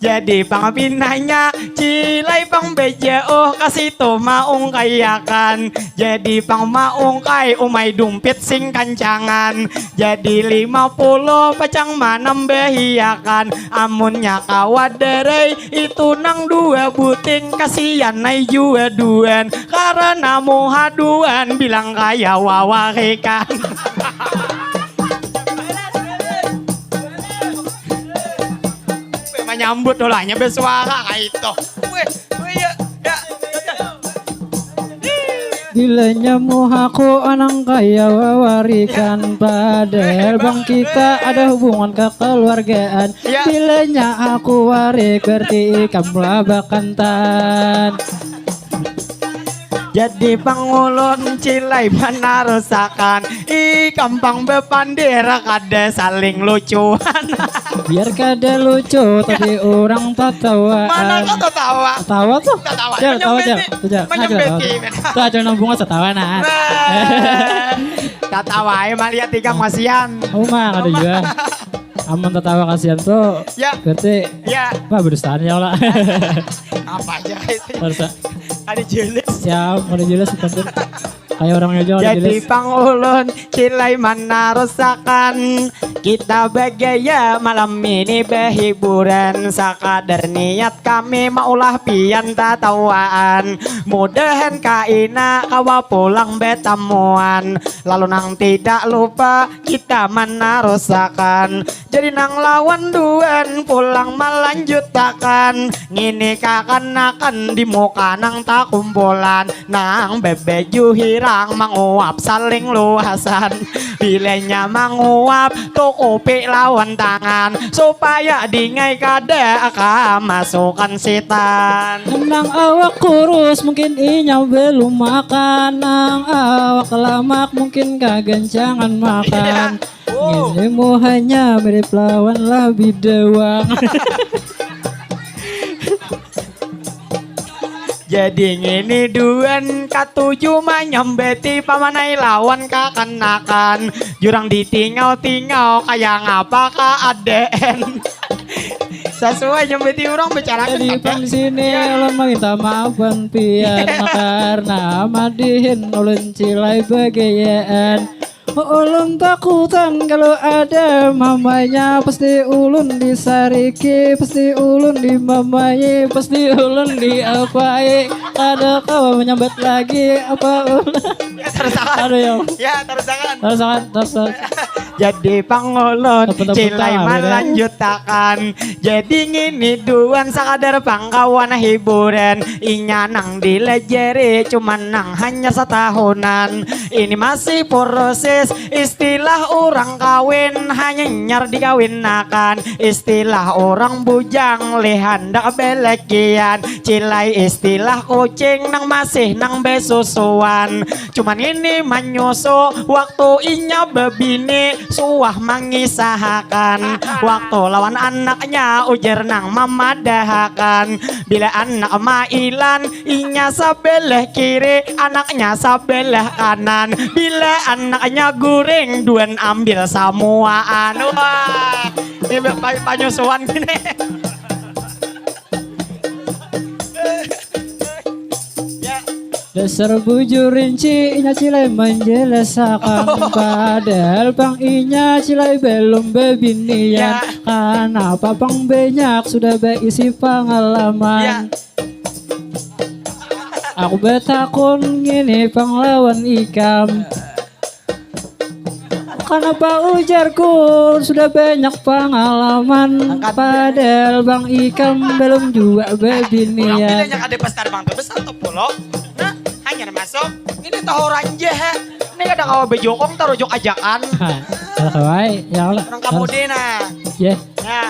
Jadi pang pinanya cilai pang bejauh ka situ maungkaiakan. Jadi pang maungkai umai dumpit sing kancangan. Jadi lima puluh pacang manambahiakan. Amunnya kawa darai itu nang dua buting kasian nai jua duan karena muha duan bilang kaya wawarikan. Manyambut ulahnya bersuara kayak itu. Weh, weh, ya, ya. Bilanya muhaku anang kaya wawarikan padahal bang kita ada hubungan kekeluargaan. Ya. Bilanya aku warik berarti ikam lah bakantan. Jadi pangulun cilai manarusakan ikam pang bepandir kada saling lucuan. Biar kada lucu tapi orang tatawaan. Mana kau tatawa? Tatawa tuh. Tatawa. Jar, tatawa jar. Tuh jar. Nah, jar, tatawa. Tuh aja nang bunga tatawa nah. Nah. Tatawa aja mah lihat ikam kasihan. Oh mah ada juga. Amun tatawa kasihan tuh ya. Berarti ya. Wah berdustaannya lah. Apa aja itu? Harus ada jelas. Siap, ada jelas. Kayak orang aja. Jadi pangulun cilai manarusakan. Kita bagaya malam ini behiburan. Sakadar niat kami maulah pian tatawaan. Mudahan kaina kawa pulang betamuan. Lalu nang tidak lupa kita manarusakan. Jadi nang lawan duan pulang malanjutakan. Ngini kakanakan di muka nang takumpulan. Nang bebeju hirang manguap saling luasan. Bilanya manguap tukupi lawan tangan. Supaya dingai kada kamasukan sitan. Nang awak kurus mungkin inya belum makan. Nang awak lamak mungkin kagancangan makan. Ini muhanya mirip lawan lah bidawang. Jadi ngini duan katuju manyambati pamanai lawan kakanakan. Jurang ditingau-tingau kaya ngapa ka aden. Sasuai nyambati urang bicara. Jadi pang sini ulun meminta maaf wan pian karena madihin ulun cilai bagayaan. Ulun takutan kalau ada mamanya, pasti ulun disariki, pasti ulun dimamai, pasti ulun diapai. Kada kawa menyambat lagi apa ulun. Ya, terusakan. Aduh, ya. Ya, terusakan. Terusakan, terus, terus. Jadi pangulun cilai malanjutakan. Jadi ngini duan sakadar pangkawan hiburan. Inya nang dilajari cuman nang hanya satahunan. Ini masih proses istilah urang kawin, hanyar dikawinakan. Istilah urang bujang lih handak balakian. Cilai istilah kucing nang masih nang besusuan. Cuman ini manyusu waktu inya babini suah mangisahakan. Waktu lawan anaknya ujar nang mamadahakan. Bila anak mailan inya sabelah kiri, anaknya sabelah kanan. Bila anaknya guring, duan ambil samuaan. Wah, ini pa- panyusuan gini. Ya. Dasar bujur rinci inya cilai manjelasakan. Padahal pang inya cilai belum bebinian. Ya. Kanapa pang banyak sudah baisi pangalaman. Ya. Aku batakun ngini pang lawan ikam. Kanapa ujarku sudah banyak pangalaman. Angkat. Padahal pang ikam belum jua babinian. Urang bilanya kada besar bang tuh besar tuh pulo. Nah, hanyar masuk. Ini tahu ranjah. Ini kada kawa bejokong tarujuk ajakan. Hah, salah kawai. Ya Allah. Orang kamu deh nah. Ya. Ya.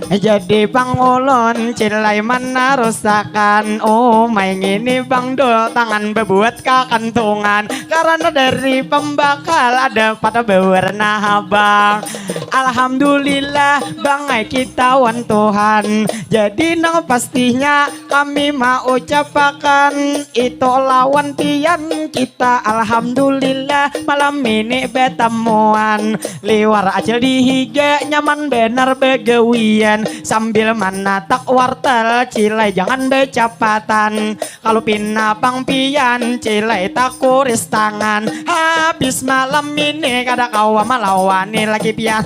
Jadi pangulun cilai manarusakan. Umai ngini bang dul tangan bebuat kakantungan. Karena dari pembakal ada pada bewarna habang. Alhamdulillah bangai kita wan Tuhan. Jadi nang pastinya kami maucapakan itu lawan pian kita. Alhamdulillah malam ini betamuan. Liwar acil di higa nyaman benar begawian. Sambil manatak wartel cilai jangan becapatan. Kalau pina pang pian cilai takuris tangan. Habis malam ini kada kawa malawani lagi pian.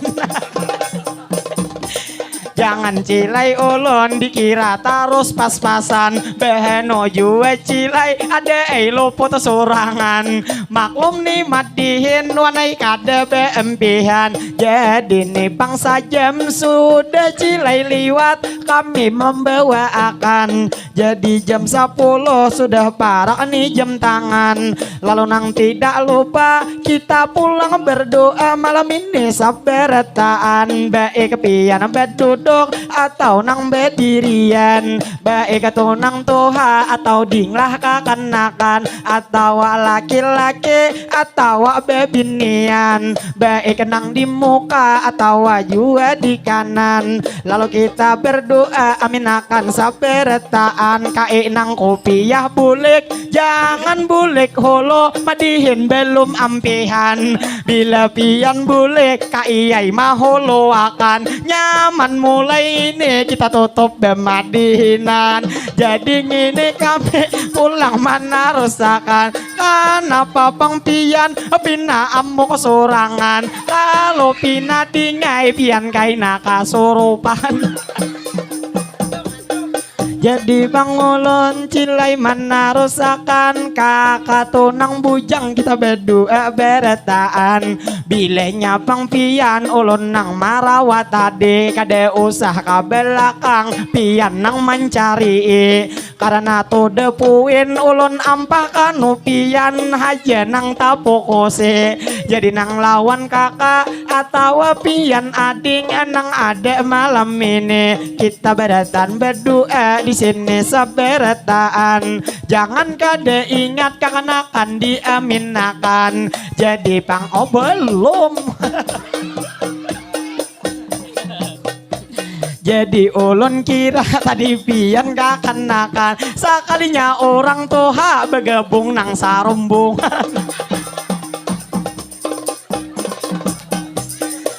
Jangan cilai ulun dikira tarus pas-pasan. Bahanu jua cilai ada ai luput surangan. Maklum ni madihin wanai kada beempihan. Jadi ni pang sajam sudah cilai liwat kami membawaakan. Jadi jam sapuluh sudah parak ni jam tangan. Lalu nang tidak lupa kita pulang berdoa malam ini sabarataan. Baik pian baduduk atau nang badirian. Baik tu nang tuha atau dinglah kakanakan. Atau laki-laki atau babinian. Baik nang di muka atau jua di kanan. Lalu kita berdoa amin akan sabarataan. Kai nang kupiah bulik, jangan bulik hulu, madihin belum ampihan. Bila pian bulik, kaiyai mahuluakan. Nyaman mulai ini kita tutup bemadihinan. Jadi ngini kami pulang manarusakan. Kanapa pang pian pina amuk surangan? Kalau pina dingai pian kaina kasurupan. Jadi pang ulun cilai manarusakan, kaka tu nang bujang kita badua barataan. Bilanya pang pian ulun nang marawat tadi, kada usah ka balakang pian nang mancarii. Karana to the point ulun ampah kanu pian haja nang tapokusi. Jadi nang lawan kaka atawa pian ading nang ada malam ini. Kita baratan badua di sini sabarataan. Jangan kada ingat kakanakan diaminakan. Jadi pang oh belum. Jadi ulun kira tadi pian kakanakan. Sakalinya orang tuha bagabung nang sarumbungan.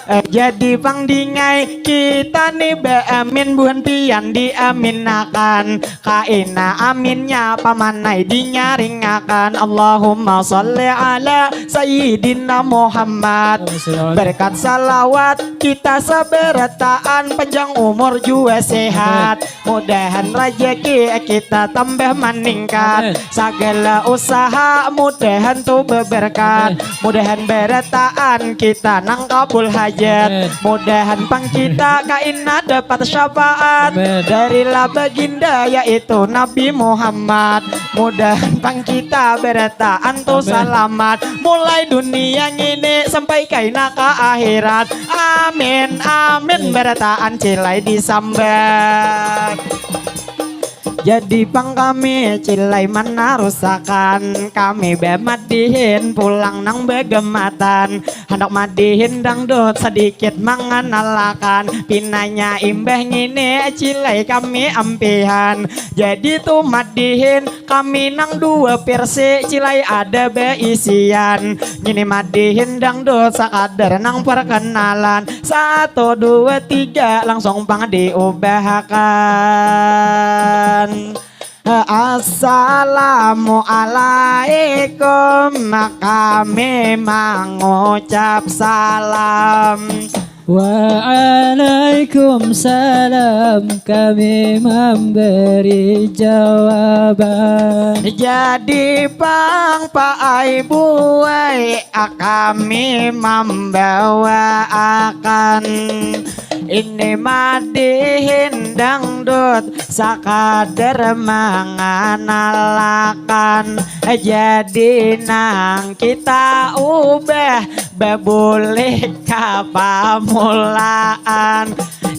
Eh, jadi pang dingai kita ni baamin buhan pian diaminakan. Kaina aminnya pamanai dinyaringakan. Allahumma salli ala sayyidina Muhammad. Berkat salawat kita sabarataan, panjang umur jua sehat. Mudahan rajaki kita tambah maningkat. Amin. Sagala usaha mudahan tu beberkat. Amin. Mudahan barataan kita nang kabul hajat. Amin. Mudahan pang kita kaina dapat syafaat. Amin. Dari la baginda yaitu Nabi Muhammad. Mudahan pang kita barataan tu salamat. Mulai dunia ngini sampai kaina ka akhirat. Amin, amin. Barataan cilai disambat. Jadi pang kami cilai manarusakan, kami bamadihin pulang nang bagamatan. Handak madihin dangdut sadikit manganalakan, pinanya imbah ngini cilai kami ampihan. Jadi tu madihin kami nang dua versi cilai ada baisian. Ngini madihin dangdut sakadar nang perkenalan. Satu, dua, tiga, langsung pang diubahakan. Assalamualaikum, kami mangucap salam. Waalaikumsalam, kami memberi jawaban. Jadi pang paai buai, kami membawaakan ini madihin dangdut sakadar manganalakan. Jadi nang kita ubah babulih ka pamulaan.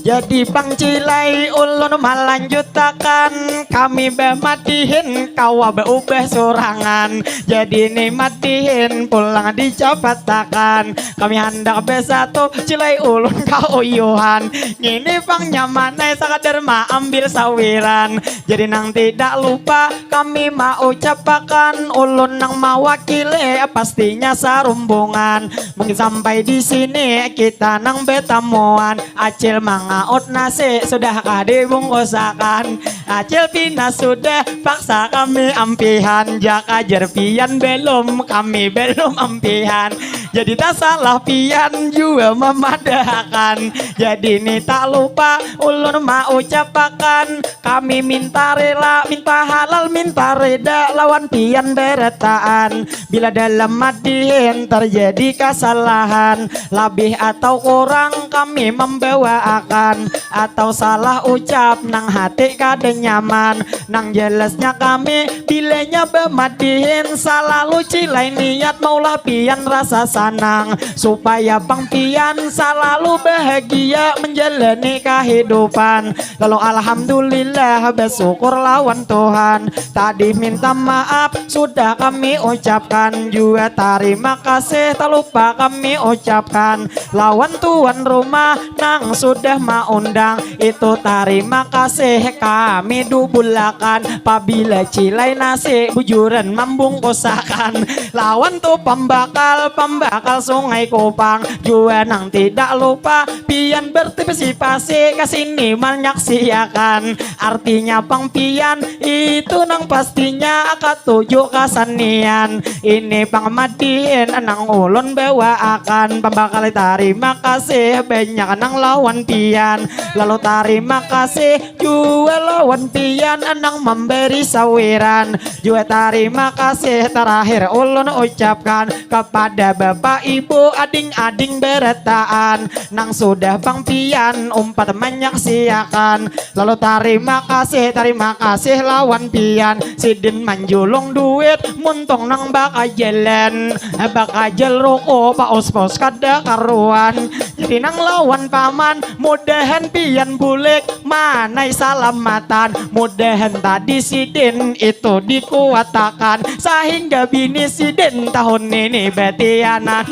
Jadi pang cilai ulun malanjutakan, kami bamadihin kawa baubah surangan. Jadi ni madihin pulang dicapatakan. Kami handak besatu, cilai ulun kauyuhan. Ngini pang nyamanai sakadar maambil sawiran. Jadi nang tidak lupa kami maucapakan, ulun nang mawakili pastinya sarumbungan. Mungkin sampai di sini kita nang betamuan. Acil mangaut nasi, sudahkah dibungkusakan? Acil pina sudah, paksa kami ampihan. Jaka jar pian belum, kami belum ampihan. Jadi tak salah pian jua mamadahakan. Jadi ni tak lupa ulun maucapakan, kami minta rela, minta halal, minta reda lawan pian barataan. Bila dalam madihin terjadi kasalahan, labih atau kurang kami membawaakan, atau salah ucap nang hati kada nyaman, nang jelasnya kami bilanya bamadihin salalu cilai niat maulah pian rasa sanang, supaya pang pian salalu bahagia menjalani kahidupan. Lalu alhamdulillah, basyukur lawan Tuhan. Tadi minta maaf sudah kami ucapkan, jua tarima kasih tak lupa kami ucapkan lawan tuan rumah nang sudah maundang. Itu tarima kasih kami dubulakan, pabila cilai nasi bujuran mambungkusakan lawan tu pambakal pamba Akal Sungai Kupang jua nang tidak lupa, pian bertipasi-pasi ka sini manyaksiakan. Artinya pang pian itu nang pastinya katuju kasanian. Ini pang madin nang ulun bawaakan, pambakal tarima kasih banyak nang lawan pian. Lalu tarima kasih jua lawan pian nang mambari sawiran. Jua tarima kasih tarakhir ulun ucapkan kapada bapak ibu ading-ading barataan nang sudah pang pian umpat manyaksiakan. Lalu tarima kasih, tarima kasih lawan pian sidin manjulung duit muntung nang bakajalan, bakajal ruko paus-paus kada karuan. Jadi nang lawan paman mudahan pian bulik manai salamatan. Mudahan tadi sidin itu dikuatakan sahingga bini sidin tahun ini betianan.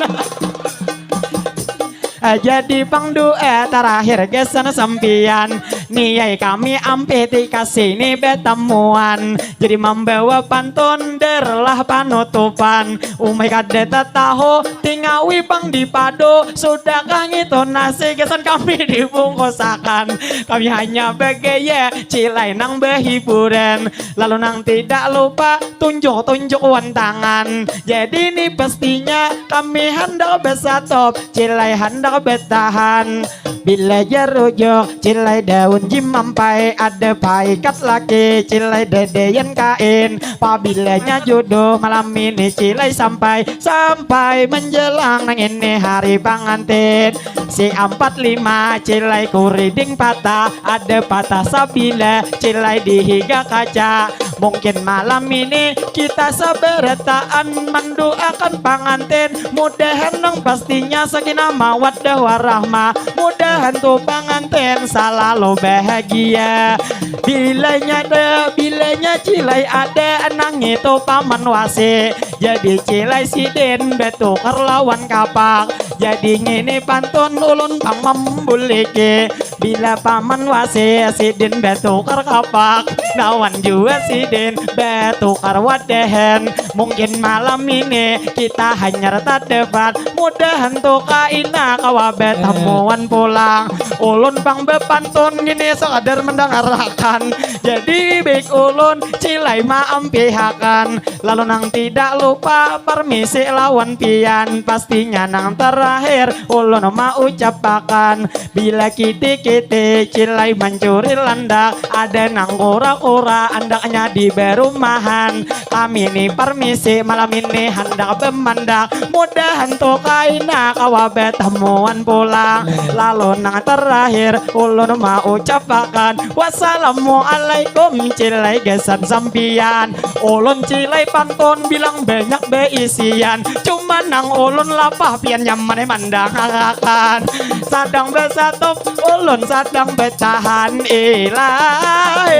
Jadi pang doa tarakhir gasan sampian, niai kami ampih ti kasini batamuan. Jadi mambawa pantun derlah panutupan. Umai kada tatahu tingawi pang dipadu, sudahkah ngitu nasi gasan kami dibungkusakan. Kami hanya bagaya cilai nang bahiburan. Lalu nang tidak lupa tunjuk-tunjuk wan tangan. Jadi ni pastinya kami handak basatop, cilai handak batahan. Bila jarujuk, cilai daun jimampai, ada paikat laki, cilai dadayan kain. Pabilanya jodoh malam ini cilai sampai, sampai menjelang nang ini hari pangantin. Si ampat lima cilai kuriding patah, ada patah sabila cilai di higa kaca. Mungkin malam ini kita sabarataan mendoakan pangantin, mudahan nang pastinya sakinah mawaddah warahmah, mudahan tu pangantin salalu bahagia. Bilanya ada, bilanya cilai ada nang itu paman wasi. Jadi cilai sidin batukar lawan kapak. Jadi ngini pantun ulun pang mambuliki. Bila paman wasi sidin batukar kapak, lawan jua sidin batukar wadahan. Mungkin malam ini kita hanyar tadapat. Mudahan tu kaina kawa batamuan pulang. Ulun pang bapantun ngini sakadar mandangarakan. Jadi baik ulun cilai maampihakan. Lalu nang tidak lupa parmisi lawan pian. Pastinya nang terakhir ulun maucapakan. Bila kiti-kiti cilai mancuri landak, ada nang kura-kura andaknya di barumahan. Kami ni parmisi malam ini handak bamandak. Mudahan tu kaina kawa batamuan pulang. Lalu nang terakhir ulun maucapakan, wassalamualaikum cilai gasan sampian. Ulun cilai pantun bilang banyak baisian. Cuma nang ulun lapah pian nyaman mandangakan. Sadang basatop, ulun sadang batahan ilahi.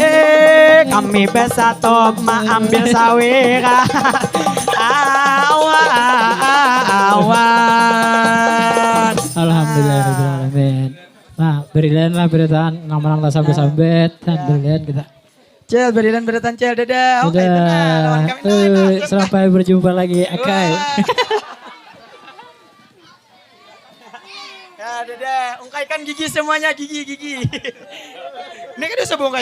Eh, kami basatop maambil sawiran. Awan, awan. Alhamdulillahirrahmanirrahim. Nah, berilan lah beritaan nang manang lah sambat-sambat. Nah, berilan kita. Cel, berilan beritaan Cel, dadah. Oke, tenang, lawan kami tenang, Eh, tenang. Sampai berjumpa lagi, Akai. Wah. Ya, dadah. Ungkaikan gigi semuanya, gigi, gigi. Ini kan udah sebungkai.